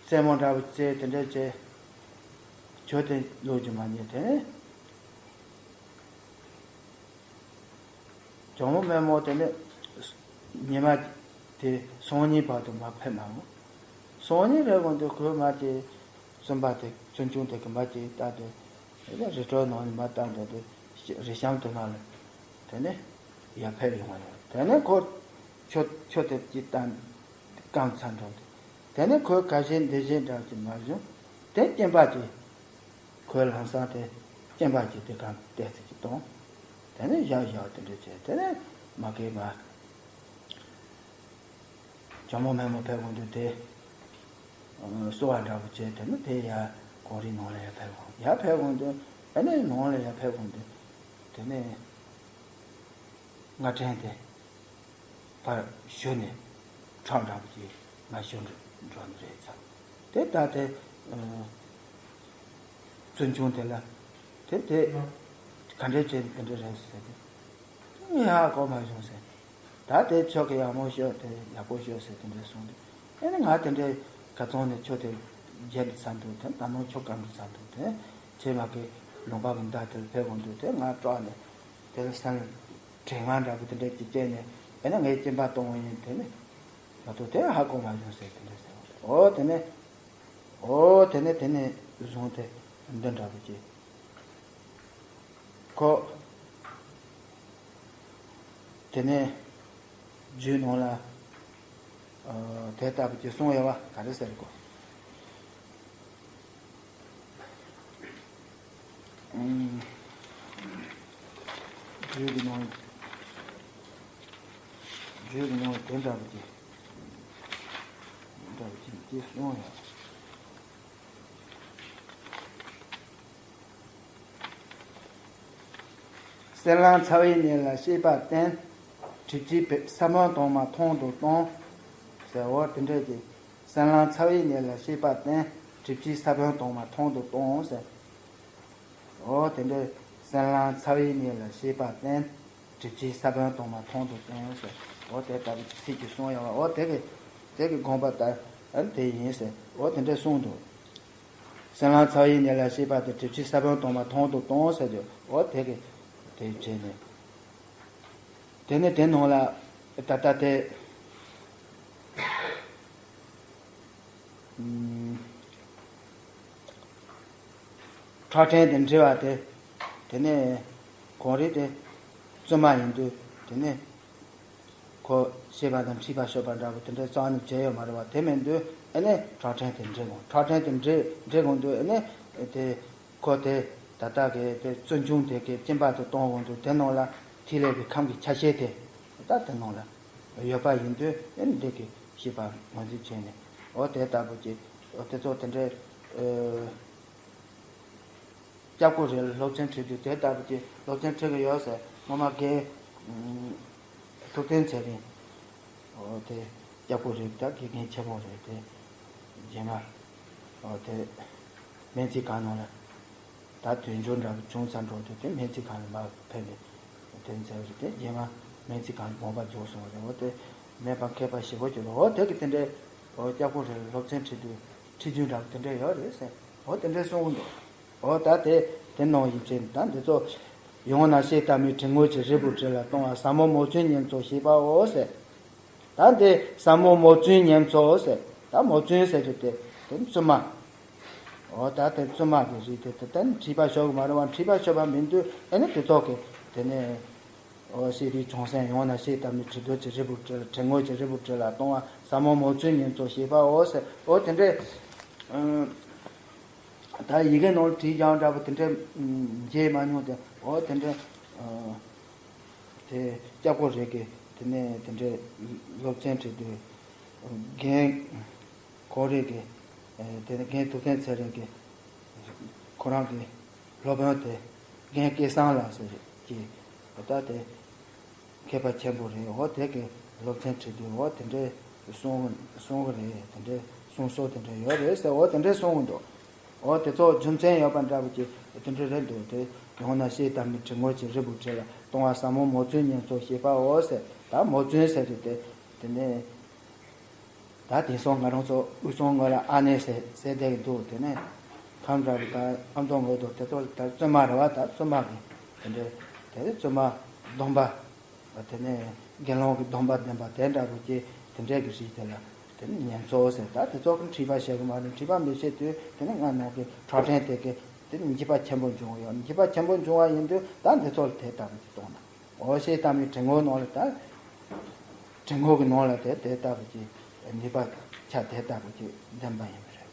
སྲས་མོ་འདྲ་པོ་བཙལ་དེ་འདྲ་བྱས་ཆུ་དེ་བླུགས་ཀྱི་མ་རྙེད། དེ་ནས། ཇོ་མོ་སྨན་མོ་དེ་ནི་ཉི་མ་དེ་སང་ཉིན་བར་དུ་མ་ཕེབས་མ་འོང་། སང་ཉིན་རེ་བསྒོམས་དུས་ཁོའི་མ་དེ་བཙུན་པ་དེ་བཙུན་ཆུང་དེ་གི་མ་དེ་ལྟ་དེ་རི་ཁྲོད་ནང་ནས་མ་བཏང་དེ་དེ་རི་གཤམ་དེ་ནང་ལ་དེ་ནི་ཡར་ཕེབས་ཡོང་བ་ཡོད། དེ་ནི་ཁོ་ཆུ་ཆུ་དེ་ཅིག་བཏང་བཀང་ཚར་འགྲོ་དེ། དེ་ནི་ཁོའི་ཁ་ཞེ་འདི་ཞེ་འདྲ་ཅིག་མ་བྱུང་། དེ་སྐྱེམས་པ་དེ། ཁོའི་ལམ་སང་དེ་སྐྱེམས་པ་ཅིག་དེ་གང་ཏོག་ཙམ་ཅིག་བཏང་། དེ་ནས་བཞག་བཞག་དེ་འདྲ་བྱས། དེ་ནས་མ་གི་མ་ཇོ་མོ་སྨན་མོ་ཕེབས་གོང་དུ་དེ་གསོལ་བ་འདྲ་པོ་བྱས། དེ་ནས་དེ་ཡར་གངས་རིའི་ནང་ལ་ཡར་ཕེབས་གོང་། ཡར་ཕེབས་གོང་དུ་ཨ་ནི་ནང་ལ་ཡར་ཕེབས་གོང་དུ་དེ་ནས་སྔ་དྲན་དེ། ཕར་ཞོན་ནས་ཁྲག་འདྲ་པོ་ཅིག་མར་ཞོན་འགྲོ་ནི་རེད་ཚ། དེ་ལྟ་དེ་བཙུན་ཆུང་དེ་ལ་དེ་དེ་ག་འདྲས་བྱས་ནས་དེ་འདྲས་རེད་ཟེར་ཏེ། དེ་ངས་ཧ་གོ་མ་བྱུང་ཟེར། ད་དེ་ཁྱོད་ཀྱིས་ཡག་མོ་ཤོད་དེ་ཡག་པོ་ཤོད་ཟེར་དེ་འདྲས་གསུངས་ཏེ། ཨེ་ནི་ང་དེ་འདྲས་ག་ཚོང་ནས་ཁྱོད་དེ་རྒྱལ་དུ་ཚར་འདུག་དེ་ད་ནང་ཁྱོད་གང་དུ་ཚར་འདུག་དེ་ཁྱེད་མ་གི་ལུང་པ་གི་མདའ་དེར་ཕེབས་གོང་དུ་དེ་ང་སྐྲག་ནས་དེ་ལ་སེམས། དྲན་ང་འདྲ་པོ་དེ་འདྲ་ཅིག་སྐྱེས་ནས་ཨེ་ན་ངས་སྐྱེན་པ་གཏོང་བ་ཡིན་དེ་ནི། ང་ཚོ་དེ་ཧ་གོ་མ་བྱུང་ཟེར་དེ་འདྲ་ཟེར་བ་རེད། ཨོ་དེ་ནས། ཨོ་དེ་ནས་དེ་ནས་བཟུང་སྟེ་འདི་འདྲ་པོ་ཅིག་ཁོ། དེ་ནས་རྒྱུད་ནང་ལ། ཨ། དེ་ལྟ་བུ་ཅིག་གསུངས་ཡོད་པ་ག་རེ་ཟེར་གོ། ཨུམ། རྒྱུད་ཀྱི་ནང་། རྒྱུད་ཀྱི་ནང་དེ་འདྲ་བུ་ཅིག་དེ་འདྲ་བུ་ཅིག་ཅེས་གསུངས་ཡོད། སེམས་ལམ་ཚ་བའི་གནས་ལ་བཤད་པ་བསྟན། གྲིབ་ཀྱི་ས་བོན་དྭངས་མ་ཐང་དུ་གཏོང་། ཟེར། འོ་དེ་འདྲས་ཀྱི། སེམས་ལམ་ཚ་བའི་གནས་ལ་བཤད་པ་བསྟན། གྲིབ་ཀྱི་ས་བོན་དྭངས་མ་ཐང་དུ་གཏོང་ཟེར། འོ་དེ་འདྲས་སེམས་ལམ་ཚ་བའི་གནས་ལ་བཤད་པ་བསྟན། གྲིབ་ཀྱི་ས་བོན་དྭངས་མ་ཐང་དུ་གཏོང་ཟེར། འོ་དེ་ལྟ་བུ་ཚིག་གིས་གསུངས་ཡོད་པ། འོ་དེ་གི་དེ་གི་དགོངས་པ་ལྟར་དེ་ཡིན་ཟེར། འོ་དེ་འདྲས་གསུངས་འདུག་སེམས་ལམ་ཚ་བའི་གནས་ལ་བཤད་པ་དེ། གྲིབ་ཀྱི་ས་བོན་དྭངས་མ་ཐང་དུ་གཏོང་ཟེར་དུས། འོ་དེ་གི་དེ་བྱས་ནས། དེ་ནས་དེ་ནང་ལ་ད་ལྟ་དེ། ཨུམ། ཁྲག་ཕྲན་དེ་འདྲེས་པ་དེ། དེ་ནས་གངས་རི་དེ་བཙུན་མ་ཡིན་དུས་དེ་ནས་ཁོ་བཤད་པ་དང་འཁྲིད་པ་ཤོར་བ་འདྲ་པོ་དེ་འདྲ་རྩ་ནས་བྱས་ཡོད་མ་རེད་པ། དེ་མིན་དུས་ཨ་ནི་ཁྲག་ཕྲན་དེ་འདྲེས་གོང་། ཁྲག་ཕྲན་དེ་འདྲེས་འདྲེས་གོང་དུས་ཨ་ནི་དེ། ཁོ་དེ་ད་ལྟ་གི་དེ་བཙུན་ཆུང་དེ་གི་སྐྱེན་པ་དེ་གཏོང་འོང་དུས་དེ་ནང་ལ་ཐིག་ལེ་གི་ཁམས་ཀྱི་ཆ་ཤས་དེ་ད་དེ་ནང་ལ་ཡོད་པ་ཡིན་དུས་ཨེ་འདི་གི་ཤེས་པ་ངོས་འཛིན་བྱས་ནས། འོ་དེ་ལྟ་བུ་ཅིག་འོ་དེ་ཚོ་དེ་འདྲའི་ཨ། སྐྱབས་ཁོ་རེ་ལ་སློབ་ཚན་ཁྲིད་དུས་དེ་ལྟ་བུ་ཅིག་སློབ་ཚན་ཁྲིད་གི་ཡོད་ཟེར། སྔོན་མ་རྒན་ཐུབ་བསྟན་ཚེ་རིང་། འོ་དེ་སྐྱབས་ཁོ་རེ་ད་དགེ་རྒན་ཆེན་མོ་རེད་དེ། རྗེས་མ་འོ་དེ་སྨན་རྩིས་ཁང་ནང་ལ་ད་དུས་འགྱུར་འདྲ་བོ་བྱུང་ཚར་འགྲོ་དུས་དེ་སྨན་རྩིས་ཁང་ལ་མར་ཕེབས་ནས་དེ་མཛད་པ་རེད། དེ་རྗེས་མ་སྨན་རྩིས་ཁང་དགོངས་པ་རྫོགས་སོང་བ་རེད། འོ་དེ་སྨན་པ་མཁས་པ་ཞེ་པོ་ཅིག་ལ་འོ་དེ་གི་དེ་འདྲའི་འོ་སྐྱབས་ཁོ་རེ་སློབ་ཚན་ཁྲིད་དུས་ཁྲིད་རྒྱུ་འདྲ་བོ་དེ་འདྲ་ཡོད་རེད་ཟེར། འོ་དེ་འདྲ་གསུང་གི་འདུག་འོ་ད་དེ་དེ་ནང་ཡིན་ཚེ་ད་འདི་ཚོ་ཡང་ན་ཤེལ་ལྟ་མའི་དྲི་ངོས་ཀྱི་རིལ་བུར་དྲིལ་ལ་གཏོང་བ་ཟབ་མོ་མོ་བཙུན་ཉེར་འཚོ་ཞེས་པའོ་ཟེར། ད་འདི་ཟབ་མོ་མོ་བཙུན་ཉེར་འཚོ་ཟེར། ད་མོ་བཙུན་ཟེར་རྒྱུ་དེ་དེ་བཙུན་མ། འོ་ད་དེ་བཙུན་མ་གི་རིགས་དེ་དེ་དེ་ནི་ཁྲིད་པ་ཞུ་གི་མ་རེད་བ། ཁྲིད་པ་ཞུ་བ་མིན་དུས་ཨེ་ནི་དེ་ཚོ་གི་དེ་ནི་འོ་ཤེས་རིག་བྱང་སེམས་ཡང་ན་ཤེལ་ལྟ་མའི་དྲི་རྡོ་ཆེ་རིལ་བུར་དྲིལ་ལ་དྲི་ངོས་ཀྱི་རིལ་བུར་དྲིལ་ལ་གཏོང་བ་ཟབ་མོ་མོ་བཙུན་ཉེར་འཚོ་ཞེས་པའོ་ཟེར། འོ་དེ་འདྲའི་ཨ། ད་ཡི་གེ་ནང་ལ་བྲིས་ཀྱང་འདྲ་པོ་དེ་འདྲ་མཇལ་མ་མྱོང་སྟེ། འོ་དེ་འདྲ་དེ་སྐྱབས་ཁོ་རེ་གི་དེ་ནས་དེ་འདྲའི་སློབ་ཚན་ཁྲིད་དུས་རྒན་ཁོ་རེ་གི་དེ་ནས་རྒན་ཐུབ་བསྟན་ཚེ་རིང་གི་ཁོ་རང་གི་སློབ་དཔོན་དེ་རྒན་སྐལ་བཟང་ལགས་ཟེར་གྱི་ད་དེ། མཁས་པ་ཆེན་པོ་རེད། འོ་དེ་གི་སློབ་ཚན་ཁྲིད་དུས་འོ་དེ་འདྲའི་གསུང་གསུང་གི་རེད། དེ་འདྲའི་གསུང་སྲོལ་དེ་འདྲ་ཡོད་རེད་ཟེར། འོ་དེ་འདྲའི་གསུང་གི་འདུག་འོ་དེ་ཚོ་རྒྱུ་མཚན་ཡོད་པ་འདྲ་པོ་ཅིག་དེ་འདྲ་རེད་འདུག་དེ་ཡང་ན་ཤེལ་ལྟ་མའི་དྲི་ངོས་ཀྱི་རིལ་བུར་དྲིལ་ལ་གཏོང་བ་ཟབ་མོ་མོ་བཙུན་ཉེར་འཚོ་ཞེས་པའོ་ཟེར། ད་མོ་བཙུན་ཟེར་དུས་དེ་དེ་ནས། ད་དེང་སང་ང་རང་ཚོ་དབུས་གཙང་ངོས་ལ་ཨ་ནེ་ཟེར་ཟེར་བསྡད་ཀྱི་འདུག་དེ་ནས་ཁམས་ར་བ་དང་ཨ་མདོ་ངོས་དང་དེ་ཚོ་ལ་ད་བཙུན་མ་རེད་བ། ད་བཙུན་མ་གི་དེ་འདྲའི་དེ་བཙུན་མ་སྡོམ་པ། དེ་ནས་དགེ་སློང་གི་སྡོམ་པ་ལྡན་པ་དེ་འདྲ་བོ་ཅིག་དེ་འདྲའི་གི་རིགས་དེ་ལ་དེ་ནས་ཉེར་འཚོ་ཟེར། ད་དེ་ཚོ་གི་ཁྲིད་པ་བྱེད་གི་མ་རེད། ཁྲིད་པ་མི་བྱེད་དུས་དེ་ནས་ང་ནང་གི་ཁྲག་ཕྲན་དེ་གི་དེ་ནས་འཇིགས་པ་ཆེན་པོ་འབྱུང་ཡོད། འཇིགས་པ་ཆེན་པོ་འབྱུང་བ་ཡིན་དུས་ད་འདི་ཚོ་ལ་དེ་ལྟ་བུ་ཅིག་གཏོང་ན། འོ་ཤེལ་ལྟ་མའི་དྲི་ངོས་ནང་ལ་ད། དྲི་ངོས་ཀྱི་ནང་ལ་དེ་དེ་ལྟ་བུ་ཅིག་ནུས་པ་ཆ་དེ་ལྟ་བུ་ཅིག་ལྡན་པ་ཡིན་པ་རེད།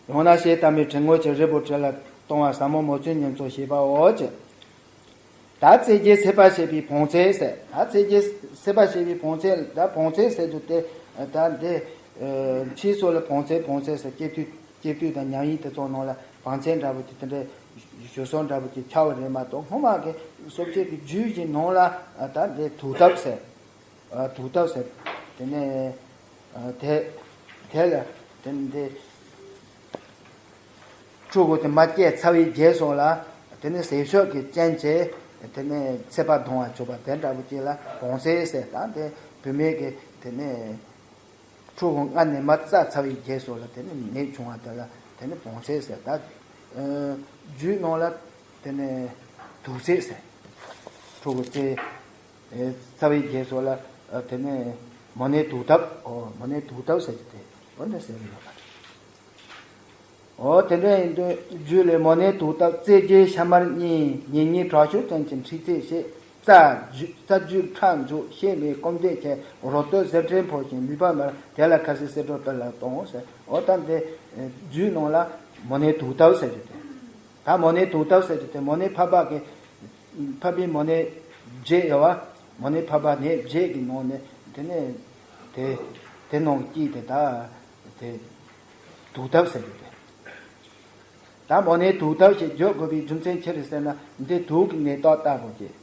ཡང་ན་ཤེལ་ལྟ་མའི་དྲི་ངོས་ཀྱི་རིལ་བུར་དྲིལ་ལ་གཏོང་བ་ཟབ་མོ་མོ་བཙུན་ཉེར་འཚོ་ཞེས་པའོ་ཅེས། ད་རྩེ་རྒྱལ་ཚེ་དཔག་བྱེད་པའི་བོང་ཚད་ཟེར། ད་རྩེ་རྒྱལ་ཚེ་དཔག་བྱེད་པའི་བོང་ཚད། ད་བོང་ཚད་ཟེར་དུས་དེ་ད་འདི་ཕྱིས་སུ་ལ་བོང་ཚད་བོང་ཚད་ཟེར། སྐྱེ་དུས་སྐྱེ་དུས་དང་མྱ་ངན་དེ་ཚོ་ནང་ལ་བོང་ཚད་འདྲ་བོ་དེ་དེ་འདྲའི་ཞུ་སྲོལ་འདྲ་བོ་དེ་ཆགས་པ་རེད་མ་གཏོགས། སྔོན་མ་གི་བསོད་བདེ་གི་རྒྱུད་ཀྱི་ནང་ལ་ད་འདི་དུག་ཐབ་ཟེར། དུག་ཐབ་ཟེར། དེ་ནས་དེ་དེ་ལ་དེ་འདི་ཕྲུ་གུ་དེ་མ་སྐྱེས་ཚར་བའི་རྗེས་སུ་ལ་དེ་ནས་ཟས་སྤྱོད་ཀྱི་རྐྱེན་གྱིས་དེ་ནས་ཚད་པ་ལྡང་བ་བྱུང་བ་དེ་འདྲ་བོ་ཅིག་ལ་བོང་ཚད་ཟེར། ད་དེ་བུད་མེད་ཀྱི་དེ་ནས་ཕྲུ་གུ་མངལ་ནས་མ་བཙའ་ཚར་བའི་རྗེས་སུ་ལ་དེ་ནས་ནད་བྱུང་བ་དེ་ལ་དེ་ནས་བོང་ཚད་ཟེར། ད་རྒྱུད་ནང་ལ་དེ་ནས་དུག་ཚད་ཟེར། ཕྲུ་གུ་བཙའ་ཚར་བའི་རྗེས་སུ་ལ་དེ་ནས་མོ་ནད་དུག་ཐབ། ཨོ་མོ་ནད་དུག་ཐབ་ཟེར་གྱི་དེ་འོ་འདི་ཟེར་གྱི་ཡོད་པ་རེད། འོ་དེ་འདྲ་ཡིན་དུས་རྒྱུད་ལས་མོ་ནད་དུག་ཐབ། རྩེ་རྒྱལ་ཤ་དམར་གཉིས། ཉེ་གཉིས་དྲག་ཤུལ་ཅན་གྱི་མཁྲིས་ཚད་ཞེས། རྩ་རྒྱུས་རྩ་རྒྱུས་ཁྲག་འཇུག། ཤེད་མེད་སྐོམ་བདེ་ཆེ། རོ་སྟོད་གཟེར་ཕྲན་ཕོག་ཅིང་ལུད་པ་མར། དེ་ལ་ཁ་ཟས་གསེར་སྦྲུལ་སྤེལ་ལ་གཏོང་ཟེར། འོ་ད་འདི་རྒྱུད་ནང་ལ་མོ་ནད་དུག་ཐབ་ཟེར་གྱི་དེ། ད་མོ་ནད་དུག་ཐབ་ཟེར་གྱི་དེ་མོ་ནད་ཕལ་པ་གི་ཕལ་པའི་མོ་ནད་བརྒྱད་ཡོད་བ། མོ་ནད་ཕལ་པ་ནད་བརྒྱད་ཀྱི་ནང་ནས་དེ་ནས་དེ་དེ་ནང་གི་དེ་ད་དེ་དུག་ཐབ་ཟེར་གྱི་དེ། ད་མོ་ནད་དུག་ཐབ་ཞེས་བརྗོད་དགོས་པའི་རྒྱུ་མཚན་ཅི་རེད་ཟེར་ན། འདི་དུག་གི་ནད་རྟགས་ལྟ་བུ་ཅིག།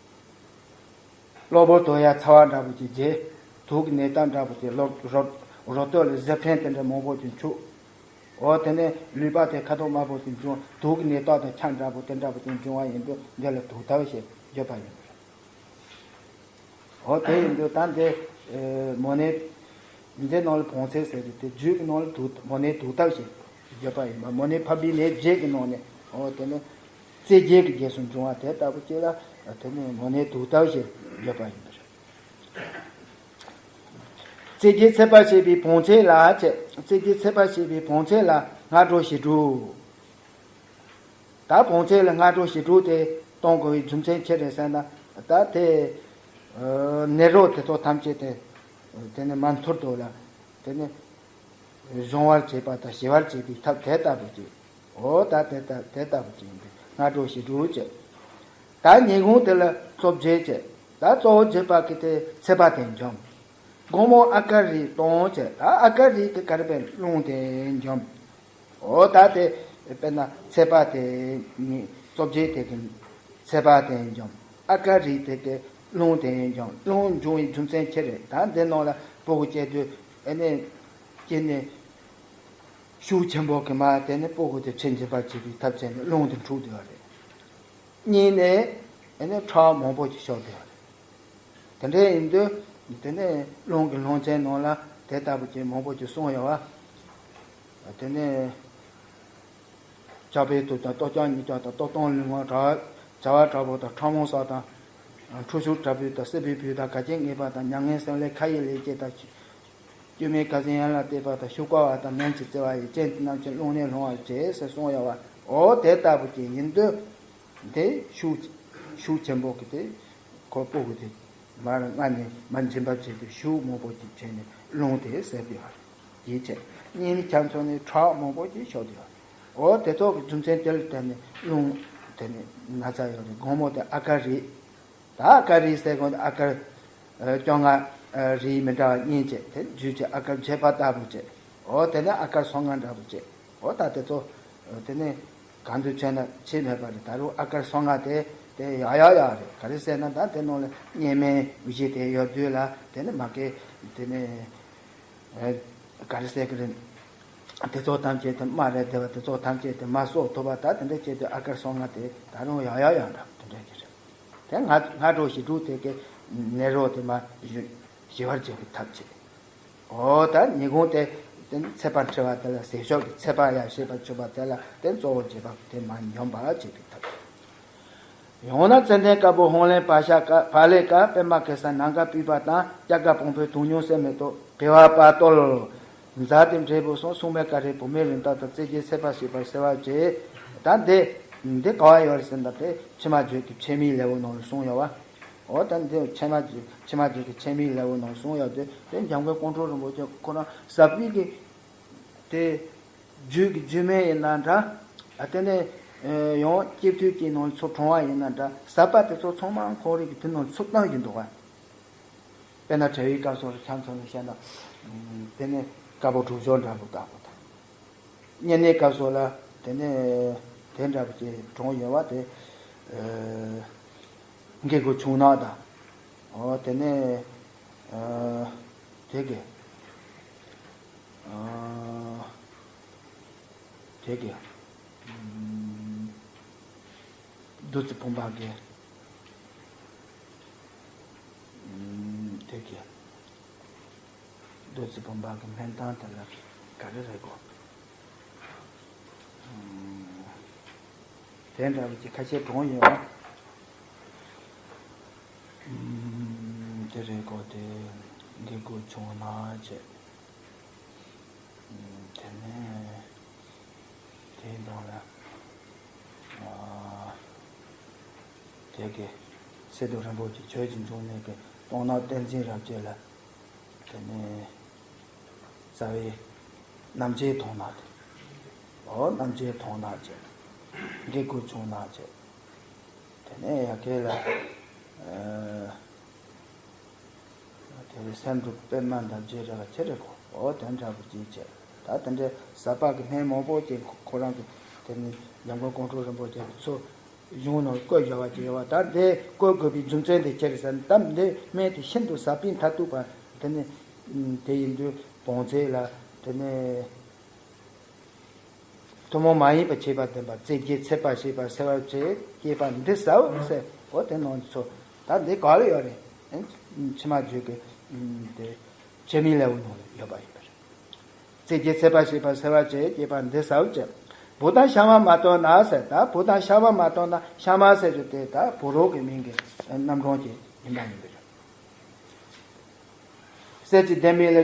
གློ་བུར་དུ་ཡ་ཚ་བ་འདྲ་བོ་ཅིག་རྒྱས། དུག་གི་ནད་རྟགས་འདྲ་བོ་ཅིག། རོ་རོ་རོ་སྟོད་ལ་གཟེར་ཕྲན་དེ་འདྲ་མང་པོ་ཅིག་འཁྲུགས། འོ་དེ་ནས་ལུད་པ་དེ་ཁ་དོག་དམར་པོ་ཅིག་འབྱུང་། དུག་གི་ནད་རྟགས་དང་ཆ་འདྲ་བོ་དེ་འདྲ་བོ་ཅིག་འབྱུང་བ་ཡིན་དུས་འདི་ལ་དུག་ཐབ་ཞེས་བརྗོད་པ་ཡིན་པ་རེད། འོ་དེ་ཡིན་དུས་ད་འདི་མོ་ནད་འདི་ནང་ལ་བོང་ཚད་ཟེར་གྱི་དེ། རྒྱུད་ཀྱི་ནང་ལ་དུག་མོ་ནད་དུག་ཐབ་ཞེས་བརྗོད་པ་ཡིན་པ། མོ་ནད་ཕལ་པའི་ནད་བརྒྱད་ཀྱི་ནང་ནས་འོ་དེ་ནི་རྩེ་རྒྱལ་གྱི་རྗེས་སུ་འབྱུང་བ་དེ་ལྟ་བུ་ཅིག་ལ་དེ་ནི་མོ་ནད་དུག་ཐབ་ཞེས་བརྗོད་པ་ཡིན་པ་རེད། རྩེ་རྒྱལ་ཚེ་དཔག་བྱེད་པའི་བོང་ཚད་ལ་ཅེས། རྩེ་རྒྱལ་ཚེ་དཔག་བྱེད་པའི་བོང་ཚད་ལ་སྔ་དྲོ་ཞི་དྲོ། ད་བོང་ཚད་ལ་སྔ་དྲོ་ཞི་དྲོ་དེ་གཏོང་དགོས་པའི་རྒྱུ་མཚན་ཅི་རེད་ཟེར་ན། ད་དེ་ནད་རོ་དེ་ཚོ་ཐམས་ཅད་དེ་དེ་ནི་མར་འཐོར་དུ་ལ་དེ་ནི་གཞོང་བར་བྱེད་པ་དང་ཞི་བར་བྱེད་པའི་ཐབས་དེ་ལྟ་བུ་ཅིག། འོ་ད་དེ་ལྟ་དེ་ལྟ་བུ་ཅིག་ཡིན་པས་སྔ་དྲོ་ཞི་དྲོ་ཅེས། ད་ཉིན་གུང་དེ་ལ་གཙོ་བྱས་ཅེས། ད་གཙོ་བོ་བྱེད་པ་གི་དེ་ཚེ་དཔག་དེ་འཇོམས། དགོང་མོ་ཨ་ཀ་རི་གཏོང་ཅེས། ད་ཨ་ཀ་རི་གི་ག་རེ་པའི་རླུང་དེ་འཇོམས། འོ་ད་དེ་དཔེར་ན་ཚེ་དཔག་དེ་ཉིད་གཙོ་བྱས་དེ་གི་ཚེ་དཔག་དེ་འཇོམས། ཨ་ཀ་རི་དེ་གི་རླུང་དེ་འཇོམས། རླུང་འབྱུང་བའི་རྒྱུ་མཚན་ཅི་རེད། ད་འདི་ནང་ལ་སྤུ་གུ་སྐྱེ་དུས་ ཨ་ནི་སྐྱེས་ནས་ཤུགས་ཆེན་པོ་གི་མར་དེ་ནས་སྤུ་གུ་དེ་ཁྱེར་འབྱིན་པ་བྱེད་པའི་ཐབས་བྱས་ནས་རླུང་དེ་འཁྲུགས་བསྡད་པ་རེད། གཉིས་ནས་ཨ་ནི་ཁྲག་མང་པོ་ཅིག་ཤོར་བསྡད་པ་རེད། དེ་འདྲ་ཡིན་དུས་དེ་ནས་རླུང་གི་སློབ་ཚན་ནང་ལ་དེ་ལྟ་བུ་ཅིག་མང་པོ་ཅིག་གསུངས་ཡོད་པ། དེ་ནས་ལྕགས་པའི་དུག་དང་ལྟོ་ལྕགས་གཉིས་ལྕགས་དང་ལྟོ་སྟོང་ལུས་ངག་བྱ་བ་བྱ་བ་དྲག་པོ་དང་ཕྲ་མོ་སོགས་དང་། འཁྲུ་ཤུགས་དྲག་པོ་དང་སྲིད་པའི་བུ་དང་ག་ཅན་ངེས་པ་དང་མྱ་ངན་སེམས་ལས་ཁ་ཡི་ལས་སྐྱེས་དང་། སྐྱོན་མེད་ཁ་ཟས་ཡན་ལ་གཏད་པ་དང་ཤུགས་དཀའ་བ་དང་ནན་གྱིས་བརྩེ་བ་ཡི་རྐྱེན་དེ་རྣམས་ཀྱིས་རླུང་ནད་སློང་བར་བྱེད་ཟེར་གསུངས་ཡོད་པ། འོ་དེ་ལྟ་བུ་ཅིག་ཡིན་དུས། དེ་ཤུགས་ཤུགས་ཆེན་པོ་གི་དེ་ཁོ་སྤུ་གུ་དེ་མར་སྔ་ནས་མར་འབྱིན་པ་བྱེད་དུས་ཤུགས་མང་པོ་ཅིག་བྱས་ནས་རླུང་དེ་ཟད་བསྡད་པ་རེད། ཡིད་ཆེས་གཉིས་ནི་ཁྱམས་ཚོ་ནས་ཁྲག་མང་པོ་ཅིག་ཤོར་བསྡད་པ་རེད། འོ་དེ་ཚོ་གི་རྒྱུ་མཚན་དེ་ལ་བརྟེན་ནས་རླུང་དེ་ནི་ན་ཚ་ཡོད་རེད། དགོང་མོ་དེ་ཨ་ཀར་རིལ། ད་ཨ་ཀར་རིལ་ཟེར་གོ་ཨ་ཀར་བཅོ་ལྔ་རིལ་མི་འདྲ་བ་གཉིས་བྱས་དེ་རྒྱུད་ཀྱི་ཨ་ཀར་བྱེད་པ་ལྟ་བུ་བྱས། འོ་དེ་ནས་ཨ་ཀར་སོ་ལྔ་འདྲ་བོ་བྱས། འོ་ད་དེ་ཚོ་དེ་ནས་གང་དུ་བྱས་ན་ཆེས་མེད་པ་རེད། ད་རུང་ཨ་ཀར་སོ་ལྔ་དེ་དེ་ཡག་ཡག་ཡག་རེད། ག་རེ་ཟེར་ན་ད་དེ་ནང་ལ་གཉན་སྨན་གཞི་དེ་ཡོད་དུས་ལ་དེ་ནས་མ་གི་དེ་ནས་ག་རེ་ཟེར་གི་རེད། དེ་ཚོ་ཐམས་ཅད་དེ་རྨ་རེད། དེ་བ་དེ་ཚོ་ཐམས་ཅད་དེ་མར་གསོ་ཐུབ་པ། ད་དེ་འདྲ་བྱས་དུས་ཨ་ཀར་སོ་ལྔ་དེ་ད་རུང་ཡག་ཡག་ཡག་འདྲ་དེ་འདྲ་གི་རེད། དེ་སྔ་སྔ་དྲོ་ཞི་དྲོ་དེ་གི་ནད་རོ་དེ་མར་ཞི་བར་བྱེད་པའི་ཐབས་བྱེད། འོ་ད་ཉིན་གུང་དེ་དེ་ཚད་པ་འཁྲི་བ་དེ་ལ་ཟས་མཆོག་གི་ཚད་པ་ཡར་ཞེས་པ་བྱུང་བ་དེ་ལ་དེ་གཙོ་བོ་བྱེད་པ་དེ་མར་ཉམས་པར་བྱེད་པའི་ཐབས། ཡང་ན་ཙན་དན་དཀར་པོ་ཧོང་ལེན་བག་ཞ་དཀར་བག་ལེབ་དཀར་པད་མ་གེ་སར་ནམ་མཁའ་སྤོས་པ་དང་སྐྱ་ཀ་བོང་བུ་དུང་སྙོམས་སེ་མེ་ཏོག་དགེ་བ་བར་དོ་ལོ། ཛ་དེ་འབྲས་བུ་གསུམ་སྲུང་མའི་དཀར་རིལ་བུ་མོའི་རིམས་ཐག་དང་རྩེ་རྒྱལ་ཚེ་དཔག་བྱེད་པར་ཟེར་བ་བྱེད། ད་འདི་འདི་ག་བ་ཡོད་རེད་ཟེར་ན་དེ་ཕྱི་མ་བརྗོད་ཀྱི་ཕྱེ་མའི་ལེའུ་ནང་ལ་གསུངས་ཡོད་པ། འོ་ད་འདི་ཕྱི་མ་བརྗོད་ཕྱི་མ་བརྗོད་ཀྱི་ཕྱེ་མའི་ལེའུ་ནང་གསུངས་ཡོད་དེ། དེ་འཇམ་མགོན་ཀོང་སྤྲུལ་རིན་པོ་ཆེ་ཁོ་རང་ཟབ་པའི་གི་དེ་རྒྱུད་ཀྱི་རྒྱུད་སྨན་ཡིན་ན་འདྲ། ཨ་དེ་ནས་ཡང་སྐྱེ་དུས་ཀྱི་ནང་ཚོ་གྲོང་བ་ཡིན་ན་འདྲ། ཟབ་པ་དེ་ཚོ་ཚང་མ་ཁོང་རང་གི་དེ་ནང་ཚུད་སྟངས་ཡིན་འདུག་ག་དཔེར་ན་དྲ་བའི་སྐབས་སུ་ཁྱམས་ཚོ་ནས་བཤད་ན། དེ་ནས་དཀར་པོ་དྲུག་སྦྱོར་འདྲ་པོ་དཀར་པོ་དང་། བསྙེན་གནས་སྐབས་སུ་ལ་དེ་ནས་དེ་འདྲ་པོ་ཅིག་གྲོང་ཡོད་པ་དེ། ཨ་འགལ་དགུ་ཆུང་ནག་དང་། འོ་དེ་ནས་ཨ་དེ་གི་ཨ་དེ་གི་ཨམ་བདུད་རྩི་བུམ་པ་གི་ཨམ་དེ་གི་བདུད་རྩི་བུམ་པ་གི་སྨན་ཐང་དེ་ལ་ག་རེ་རེད་གོ། ཨམ་དེ་འདྲ་བ་ཅིག་ཁ་ཤས་གྲོང་ཡོད་པ། ཨམ་དེ་རེད་གོ། དེ་འགལ་དགུ་ཆུང་ནག་བྱས། དེ་ནས་དེའི་ནང་ལ་ཨ་དེ་གི་སི་ཏུ་རིན་པོ་ཆེ་ཆོས་ཀྱི་འབྱུང་གནས་ཀྱི་སྟོང་ནག་བསྟན་འཛིན་རབ་རྒྱས་ལ། དེ་ནས་རྩ་བའི་རྣམ་བཅད་དོན་ནག་དེ། འོ་རྣམ་བཅད་དོན་ནག་བྱས། འགལ་དགུ་ཆུང་ནག་བྱས། དེ་ནས་ཡ་གི་ལ་ཨ་དེ་ལ་སེམས་སྒྲུབ་པད་མ་འདབ་བརྒྱའི་རི་ལ་ཁྱེར་རེ་གོ། འོ་དེ་འདྲ་པོ་ཅིག་བྱས། ད་དེ་འདྲའི་ཟབ་པ་གི་སྨན་མང་པོ་ཅིག་ཁོ་རང་གི་དེ་ནི་འཇམ་མགོན་ཀོང་སྤྲུལ་རིན་པོ་ཆེ་གི་ཚུལ་གཞུང་ནང་བཀོད་བཞག་པ་ཅིག་ཡོད་པ། ད་འདི་བཀོད་དགོས་པའི་རྒྱུ་མཚན་དེ་ཅི་རེད་ཟེར་ན། ད་འདི་སྨན་དེ་ཤིན་ཏུ་ཟབ་པའི་མཐར་ཐུག་པ། དེ་ནི་དེ་ཡིན་དུས་བོང་ཚད་ལ་དེ་ནི། ཐུན་མོང་མ་ཡིན་པ་བྱེད་པ་བསྟན་པ། རྩེ་རྒྱལ་ཚེ་དཔག་བྱེད་པར་ཟེར་བ་བྱེད། སྐྱེས་པ་འདི་ཟབ་ཟེར། འོ་དེ་ནང་ཚོ་ད་འདི་ག་ལ་ཡོད་རེད། ཕྱི་མ་བརྗོད་ཀྱི་དེ་ཕྱེ་མའི་ལེའུ་ནང་ལ་ཡོད་པ་ཡིན་པ་རེད། རྩེ་རྒྱལ་ཚེ་དཔག་བྱེད་པར་ཟེར་བ་བྱེད། སྐྱེས་པ་འདི་ཟབ་བྱེད། བུ་དང་ཤ་མ་མ་བཏོན་ན་ཟེར། ད་བུ་དང་ཤ་མ་མ་བཏོན་ན། ཤ་མ་ཟེར་རྒྱུ་དེ་ད་བུ་རོགས་ཀྱི་མིང་གི་རྣམ་གྲངས་ཅིག་ཡིན་པ་ཡིན་པ་རེད། གསེར་གྱི་ལྡེ་མིག་ལ་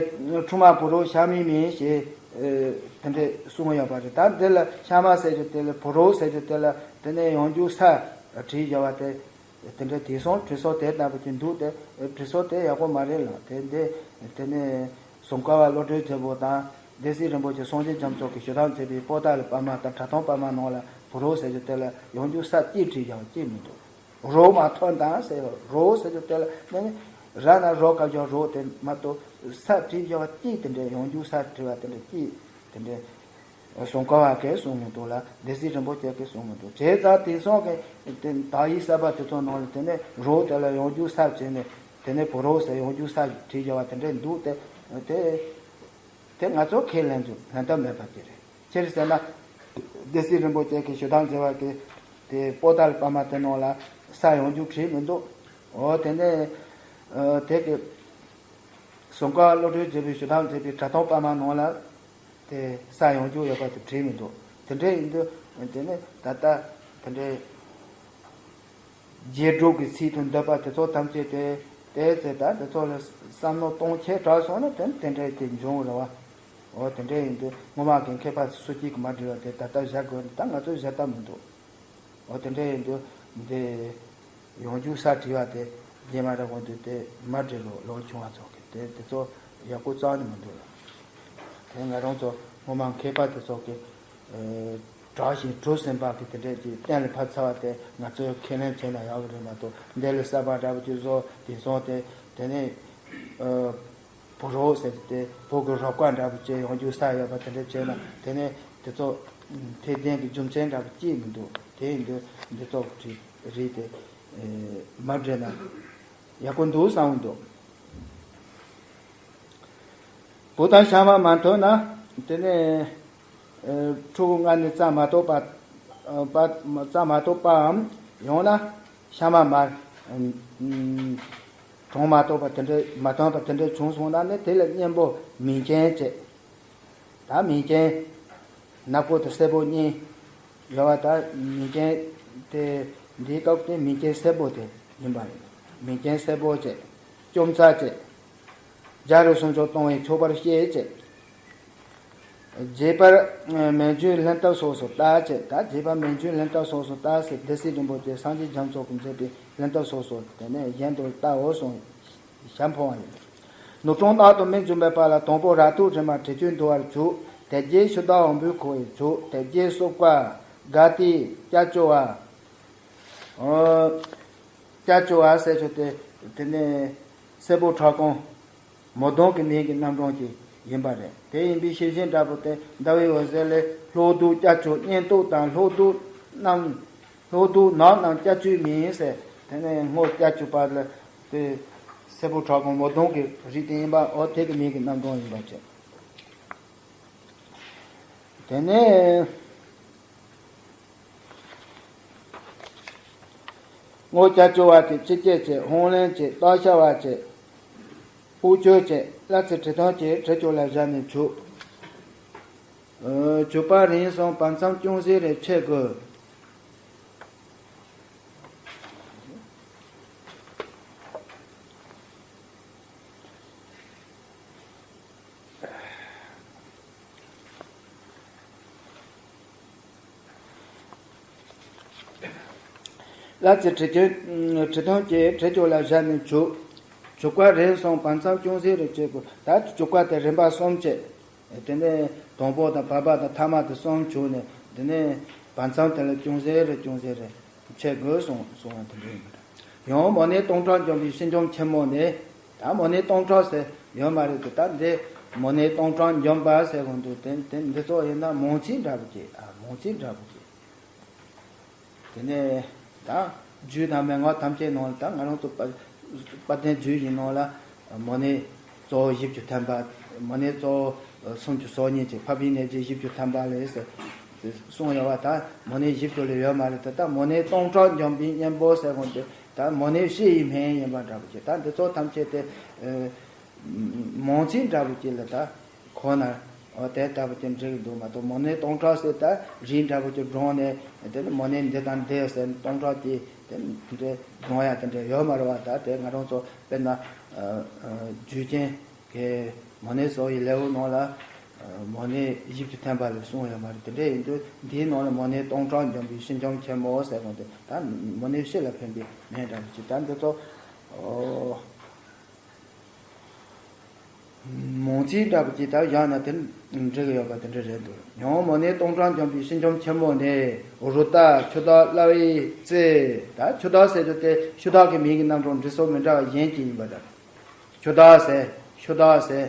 ཁྲུས་མ་བུ་རོགས་ཤ་མའི་མིང་ཞེས་དེ་འདྲས་གསུངས་ཡོད་པ་རེད། ད་འདི་ལ་ཤ་མ་ཟེར་རྒྱུ་དེ་ལ་བུ་རོགས་ཟེར་རྒྱུ་དེ་ལ་དེ་ནས་ཡང་འཇུག་ས་བྲིས་ཡོད་པ་དེ། དེ་འདྲས་དེང་སང་བྲིས་སྲོལ་དེ་ལྟ་བུ་ཅིག་འདུག་སྟེ། བྲིས་སྲོལ་དེ་ཡག་པོ་མ་རེད་ལ། དེ་འདི་དེ་ནས་ཟུར་མཁར་བ་བློ་གྲོས་རྒྱལ་པོ་དང་སྡེ་སྲིད་རིན་པོ་ཆེ་སངས་རྒྱས་རྒྱ་མཚོ་གིས་ཞུ་དག་མཛད་པའི་པོ་ཏ་ལ་པདྨ་དང་གྲྭ་ཐང་པདྨ་ནང་ལ་བུ་རོགས་ཟེར་རྒྱུ་དེ་ལ་ཡང་འཇུག་ས་གཅིག་བྲིས་ཀྱང་གཅིག་མི་འདུག་རོགས་མ་ཐོན་དང་ཟེར། རོགས་ཟེར་རྒྱུ་དེ་ལ་ནི་ར་ན་རོ་ཀ་ཞོ་རོགས་དེ་མ་གཏོགས་ས་བྲིས་ཀྱང་གཅིག་དེ་འདྲས་ཡང་འཇུག་ས་བྲིས་པ་དེ་འདྲས་གཅིག་དེ་འདྲས། ཟུར་མཁར་བ་གིས་གསུངས་མི་འདུག་ལ། སྡེ་སྲིད་རིན་པོ་ཆེ་གིས་གསུངས་མི་འདུག་བྱས་ཙང་དེང་སང་གི་དེ་དག་ཡིག་གསར་པ་དེ་ཚོ་ནང་ལ་དེ་ནས་རོགས་དེ་ལ་ཡང་འཇུག་ས་བྱས་ནས་དེ་ནས་བུ་རོགས་ཟེར་ཡང་འཇུག་ས་བྲིས་བཞག་པ་དེ་འདྲས་འདུག་སྟེ། དེ་ དེ་ང་ཚོ་ཁས་ལེན་རྒྱུ་ལེན་ཐབས་མེད་པ་དེ་རེད། ཅི་རེད་ཟེར་ན། སྡེ་སྲིད་རིན་པོ་ཆེ་གི་ཞུ་དག་མཛད་པ་གི་དེ་པོ་ཏཱ་ལའི་པར་མ་དེ་ནང་ལ་ས་ཡོང་རྒྱུ་བྲིས་མི་འདུག་འོ་དེ་ནས་ཨ་དེ་གི་ཟུར་བཀའ་བློ་གྲོས་རྒྱལ་པོས་ཞུ་དག་མཛད་པའི་གྲྭ་ཐོག་པར་མ་ནང་ལ་དེ་ས་ཡོང་རྒྱུ་ཡོད་པ་དེ་བྲིས་མི་འདུག་དེ་འདྲ་ཡིན་དུས་དེ་ནས་ད་ལྟ་དེ་འདྲའི། རྗེས་འགྲོ་གི་ཚིག་དང་འདོད་པ་དེ་ཚོ་ཐམས་ཅད་དེ་དེ་ཚེ་ད་དེ་ཚོ་ལ་བསམ་བློ་གཏོང་ཆེ་དྲགས་སོང་ན་དེ་དེ་འདྲ་དེ་འབྱུང་རེད་བ། འོ་དེ་འདྲ་ཡིན་དུས་སྔོན་མ་གི་མཁས་པ་སུ་གཅིག་གིས་མ་བྲིས་པ་དེ་ད་ལྟ་བཞག་དགོས་ནི་ད་ང་ཚོས་བཞག་ཐབས་མི་འདུག་འོ་དེ་འདྲ་ཡིན་དུས་འདི་ཡོང་རྒྱུ་ས་བྲིས་པ་དེ་རྗེས་མ་ར་འོང་དུས་དེ་མ་བྲིས་ལོ་ལོ་ཆུང་བ་ཚོ་གི་དེ་དེ་ཚོ་ཡག་པོ་རྩ་ནས་མི་འདུག་ལ། དེ་ང་རང་ཚོ་སྔོན་མ་མཁས་པ་དེ་ཚོ་གི་དྲག་ཞིང་གྲུ་གསུམ་པ་གི་དེ་འདྲས་ཀྱི་གཏན་ལ་ཕབ་ཚར་བ་དེ་ང་ཚོས་ཁས་ལེན་བྱས་ན་ཡག་གི་རེད་མ་གཏོགས་འདི་ལ་གསར་པ་འདྲ་པོ་ཅིག་བཟོ་དེང་སང་དེ་དེ་ནས་ཨ་བོད་རོགས་ཟེར་ཏེ་བོད་ཀྱི་རོགས་པ་འདྲ་པོ་ཅིག་ཡོང་རྒྱུ་ས་ཡོད་པ་དེ་འདྲས་བྱས་ན་དེ་ནས་དེ་ཚོ་ཐེར་འདོན་གྱི་རྒྱུ་མཚན་འདྲ་པོ་ཅིག་མི་འདུག་དེ་ཡིན་དུས་འདི་ཚོ་གི་རིགས་དེ་མ་བྲིས་ན་ཡག་པོ་འདུག་བསམ་གྱི་འདུག་བུ་དང་ཤ་མ་མ་ཐོན་ན་དེ་ནས་ཨ་ཕྲུ་གུ་མངལ་ནས་རྩ་མ་གཏོགས་པ་ཨ་པ་རྩ་མ་གཏོགས་པའམ་ཡང་ན་ཤ་མ་མ་ཨ་གྲོངས་མ་གཏོགས་པ་དེ་འདྲ་མ་ཐོན་པ་དེ་འདྲ་བྱུང་སོང་ན་ནི་དེ་ལ་གཉེན་པོ་མིང་ཅན་བྱེད། ད་མིང་ཅན་ནག་པོ་དང་སེར་པོ་གཉིས་ཡོད་པ་ད་མིང་ཅན་དེ་འདིའི་སྐབས་དེ་མིང་ཅན་སེར་པོ་དེ་ཡིན་པ་རེད། མིང་ཅན་སེར་པོ་བྱེད། བཅོམ་ཚར་བྱེད། རྒྱལ་རོ་སུམ་ཅུ་གཏོང་བའི་ཆོག་པར་བཤད་ཅེས། རྗེས་དཔལ་མན་ཇུའི་ལྷན་ཐབས་སོགས་སུ་ལྟ་ཅེས། ད་རྗེས་དཔལ་མན་ཇུའི་ལྷན་ཐབས་སོགས་སུ་ལྟ་ཟེར་སྡེ་སྲིད་རིན་པོ་ཆེ་སངས་རྒྱས་རྒྱ་མཚོ་གིས་མཛད་པའི་ལྷན་ཐབས་སོགས་སུ་དེ་ནས་གཞན་དུ་ལྟའོ་གསུངས་ཞལ་འཕངས་པ་ཡིན། ནུབ་དྲུང་ནག་དང་མི་འཇུག་མེད་པ་ལ། དང་པོ་ར་ཏུ་རི་མ་དྲི་ཆུས་འདུལ་བར་བྱུག་དེ་རྗེས་ཤུ་དག་འོམ་བུས་ཁུ་བར་བྱུག་དེ་རྗེས་སོ་ཀ་ག་ཏི་ཀྱ་ཅོ་བ། ཀྱ་ཅོ་བ་ཟེར་ཆོག་སྟེ་དེ་ནས་སེར་པོ་ཁྲ་ཀོང་མོ་གདོང་གི་མིང་གི་རྣམ་གྲངས་ཀྱི་ཡིན་པ་རེད། དེ་ཡིན་པའི་ཤེས་བཞིན་འདྲ་པོ་དེ་ཟླ་བའི་འོད་ཟེར་ལས་ལྷོ་རྡུལ་ཀྱ་ཅོ་གཉེན་སྟོབས་དང་ལྷོ་རྡུལ་རྣམས་ལྷོ་རྡུལ་ནག་རྣམས་ཀྱ་ཅོའི་མིང་ཟེར། དེ་ནས་སྔོ་ཀྱ་ཅོ་པ་ལ་དེ་སེར་པོ་ཁྲ་ཀོང་མོ་གདོང་གི་རིགས་དེ་ཡིན་པ་འོ་དེ་གི་མིང་གི་རྣམ་གྲངས་ཡིན་པ་བྱས། དེ་ནས། སྔོ་ཀྱ་ཅོ་བ་དེ་སྤྱི་སྐྱེས་བྱས། ཧོང་ལེན་བྱས། སྟག་ཤ་བ་བྱས། དབུགས་ཆོས་བྱས། གླ་རྩི་དྲི་བཏང་བྱས། དྲི་ཆུ་ལ་བཞག་ནས་བྱུག་བྱུག་པ་རིམ་གསུམ་བར་མཚམས་ཅུང་ཟད་རེ་ཆད་དགོས། གླ་རྩི་དྲི་ཆུ་དྲི་བཏང་བྱས། དྲི་ཆུ་ལ་བཞག་ནས་བྱུག་བྱུག་པ་རིམ་གསུམ་བར་མཚམས་ཅུང་ཟད་རེ་ཆད་དགོས། ད་བྱུག་པ་དེ་རིམ་པ་གསུམ་བྱས། དེ་ནས་དང་པོ་དང་བར་པ་དང་ཐ་མ་དེ་གསུམ་བྱུག་ནས་དེ་ནས་བར་མཚམས་དེ་ལ་ཅུང་ཟད་རེ་ཅུང་ཟད་རེ་ཆད་དགོས་གསུངས་གསུངས་པ་དེ་འདྲ་ཡིན་པ་འདྲ། ཡང་མོ་ནད་སྟོང་ཕྲག་འཇོམས་པའི་སྲིན་འཇོམས་ཆེན་མོ་ནི། ད་མོ་ནད་སྟོང་ཕྲག་ཟེར་ཡོད་མ་རེད་དེ། ད་འདི་མོ་ནད་སྟོང་ཕྲག་འཇོམས་པ་ཟེར་གོ་འདུག་དེ་དེ་འདི་ཚོ་ཡིན་ན་མང་ཚིག་འདྲ་པོ་ཅིག་ཨ་མང་ཚིག་འདྲ་པོ་ཅིག་དེ་ནས་ད་རྒྱུད་དང་མན་ངག་ཐམས་ཅད་ནང་ལ་ད་ང་རང་ཚོ་དཔལ་དཔལ་ལྡན་རྒྱུད་ཀྱི་ནང་ལ་མོ་ནད་གཙོ་བོ་བཞི་བཅུ་ཐམ་པ། མོ་ནད་གཙོ་བོ་སུམ་ཅུ་སོ་གཉིས་ཀྱི་འཕགས་པའི་ནད་བརྒྱུད་བཞི་བཅུ་ཐམ་པ་ལས་ཟེར་གསུངས་ཡོད་པ། ད་མོ་ནད་བཞི་བཅུ་ལས་ཡོད་མ་རེད་དེ། ད་མོ་ནད་སྟོང་ཕྲག་འཇོམས་པའི་གཉེན་པོ་ཟེར་གོ་འདི་ད་མོ་ནད་བཞི་ཡི་སྨན་ཡིན་པ་འདྲ་པོ་ཅིག་ད་འདི་ཚོ་ཐམས་ཅད་དེ་མང་ཚིག་འདྲ་པོ་ཅིག་ལ་ད་གོ་ན་འོ་དེ་ལྟ་བུ་ཅིག་འགྲིག་གི་འདུག་མ་གཏོགས་མོ་ནད་སྟོང་ཕྲག་ཟེར་ད་རིགས་འདྲ་པོ་ཅིག་བགྲངས་ནས་དེ་ནི་མོ་ནད་འདི་དང་འདི་ཟེར་སྟོང་ཕྲག་ཅིག་དེ་འདྲ་བགྲངས་ཡ་དེ་འདྲ་ཡོད་མ་རེད་བ། ད་དེ་ང་རང་ཚོ་དཔེར་ན་རྒྱུད་ཆེན་གྱི་མོ་ནད་གསོ་བའི་ལེའུ་ནང་ལ་མོ་ནད་བཞི་བཅུ་ཐམ་པ་ལས་གསུངས་ཡོད་མ་རེད། དེ་འདྲ་ཡིན་དུས་འདིའི་ནང་ལ་མོ་ནད་སྟོང་ཕྲག་འཇོམས་པའི་སྲིན་འཇོམས་ཆེན་མོ་ཟེར་གོ་དེ་ད་མོ་ནད་བཞི་ལ་ཕན་པའི་སྨན་འདྲ་པོ་ཅིག་ད་འདི་ཚོ། མང་ཚིག་འདྲ་པོ་ཅིག་ད་བཞག་ན་དེ་འགྲིག་གི་ཡོད་པ་དེ་འདྲ་རེད་འདུག་ཡང་མོ་ནད་སྟོང་ཕྲག་འཇོམས་པའི་སྲིན་འཇོམས་ཆེན་མོ་ནི། རུ་ཏ། ཆུ་དྭགས། གླ་བའི་རྩི། ད་ཆུ་དྭགས་ཟེར་རྒྱུ་དེ་ཆུ་དྭགས་ཀྱི་མིང་གི་རྣམ་གྲངས་འབྲི་སྲོལ་མི་འདྲ་བ་གཞན་གྱི་ཡིན་པ་འདྲ། ཆུ་དྭགས་ཟེར། ཆུ་དྭགས་ཟེར།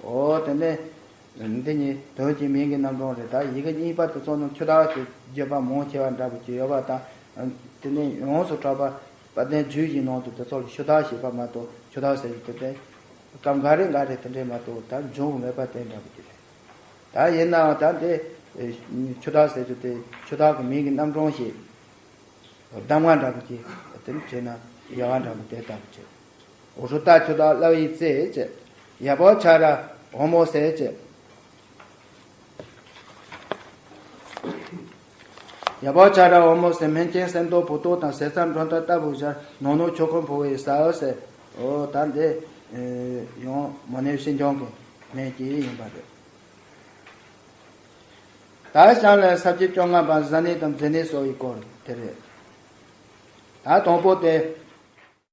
འོ་དེ་ནས་འདི་གཉིས་དོན་གྱི་མིང་གི་རྣམ་གྲངས་རེད། ད་ཡི་གེ་གཉིས་པ་དེ་ཚོ་ནང་ཆུ་དྭགས་ཟེར་བརྗོད་པ་མང་ཆེ་བ་འདྲ་པོ་ཅིག་ཡོད་པ་དང་། དེ་ནས་ཡོངས་སུ་གྲགས་པ་དཔལ་ལྡན་རྒྱུད་ཀྱི་ནང་དུ་དེ་ཚོ་ལ་ཆུ་དྭགས་ཞེས་པ་མ་གཏོགས་ཆུ་དྭགས་ཟེར་གྱི་དེ་དེ་ སྐབས་འགའ་རེ་འགའ་རེ་དེ་འདྲས་མ་གཏོགས་ད་འབྱུང་གི་མེད་པ་དེ་འདྲ་བོ་ཅིག་རེད། ད་ཡིན་ནའང་ད་འདི་ཆུ་དྭགས་ཟེར་རྒྱུ་དེ་ཆུ་དྭགས་ཀྱི་མིང་གི་རྣམ་གྲངས་ཤིག་གདམས་ངག་འདྲ་བོ་ཅིག་དེ་འདྲ་བྱས་ན་ཡག་ག་འདྲ་བོ་དེ་ལྟ་བུ་བྱས། རུ་ཏ་ཆུ་དྭགས་བླ་བའི་རྩེ་བྱས། ཡ་བོ་ཆ་ར་འོ་མོ་ཟེར་བྱས། ཡ་བོ་ཆ་ར་འོ་མོ་ཟེར། སྨན་ཆེན་སེང་སྟོང་བུ་ཏོག་དང་ཟས་གཙང་མགྲོན་བདག་ལྟ་བུ་བཞག། ནོ་ནོ་ཆོས་འཁོར་འཕོ་བའི་ཟ་འོ་ཟེར། འོ་ད་འདི་ཡང་མོ་ནའི་ཤིན་སྦྱངས་ཀྱི་སྨན་གྱི་ཡིན་པ་རེད། ད་ཞང་ལས་ས་བཅད་བཅོ་ལྔ་པ་བཟའ་ནི་དང་མཛེ་ནི་སོགས་ཡི་སྐོར་དེ་རེད། ད་དང་པོ་དེ་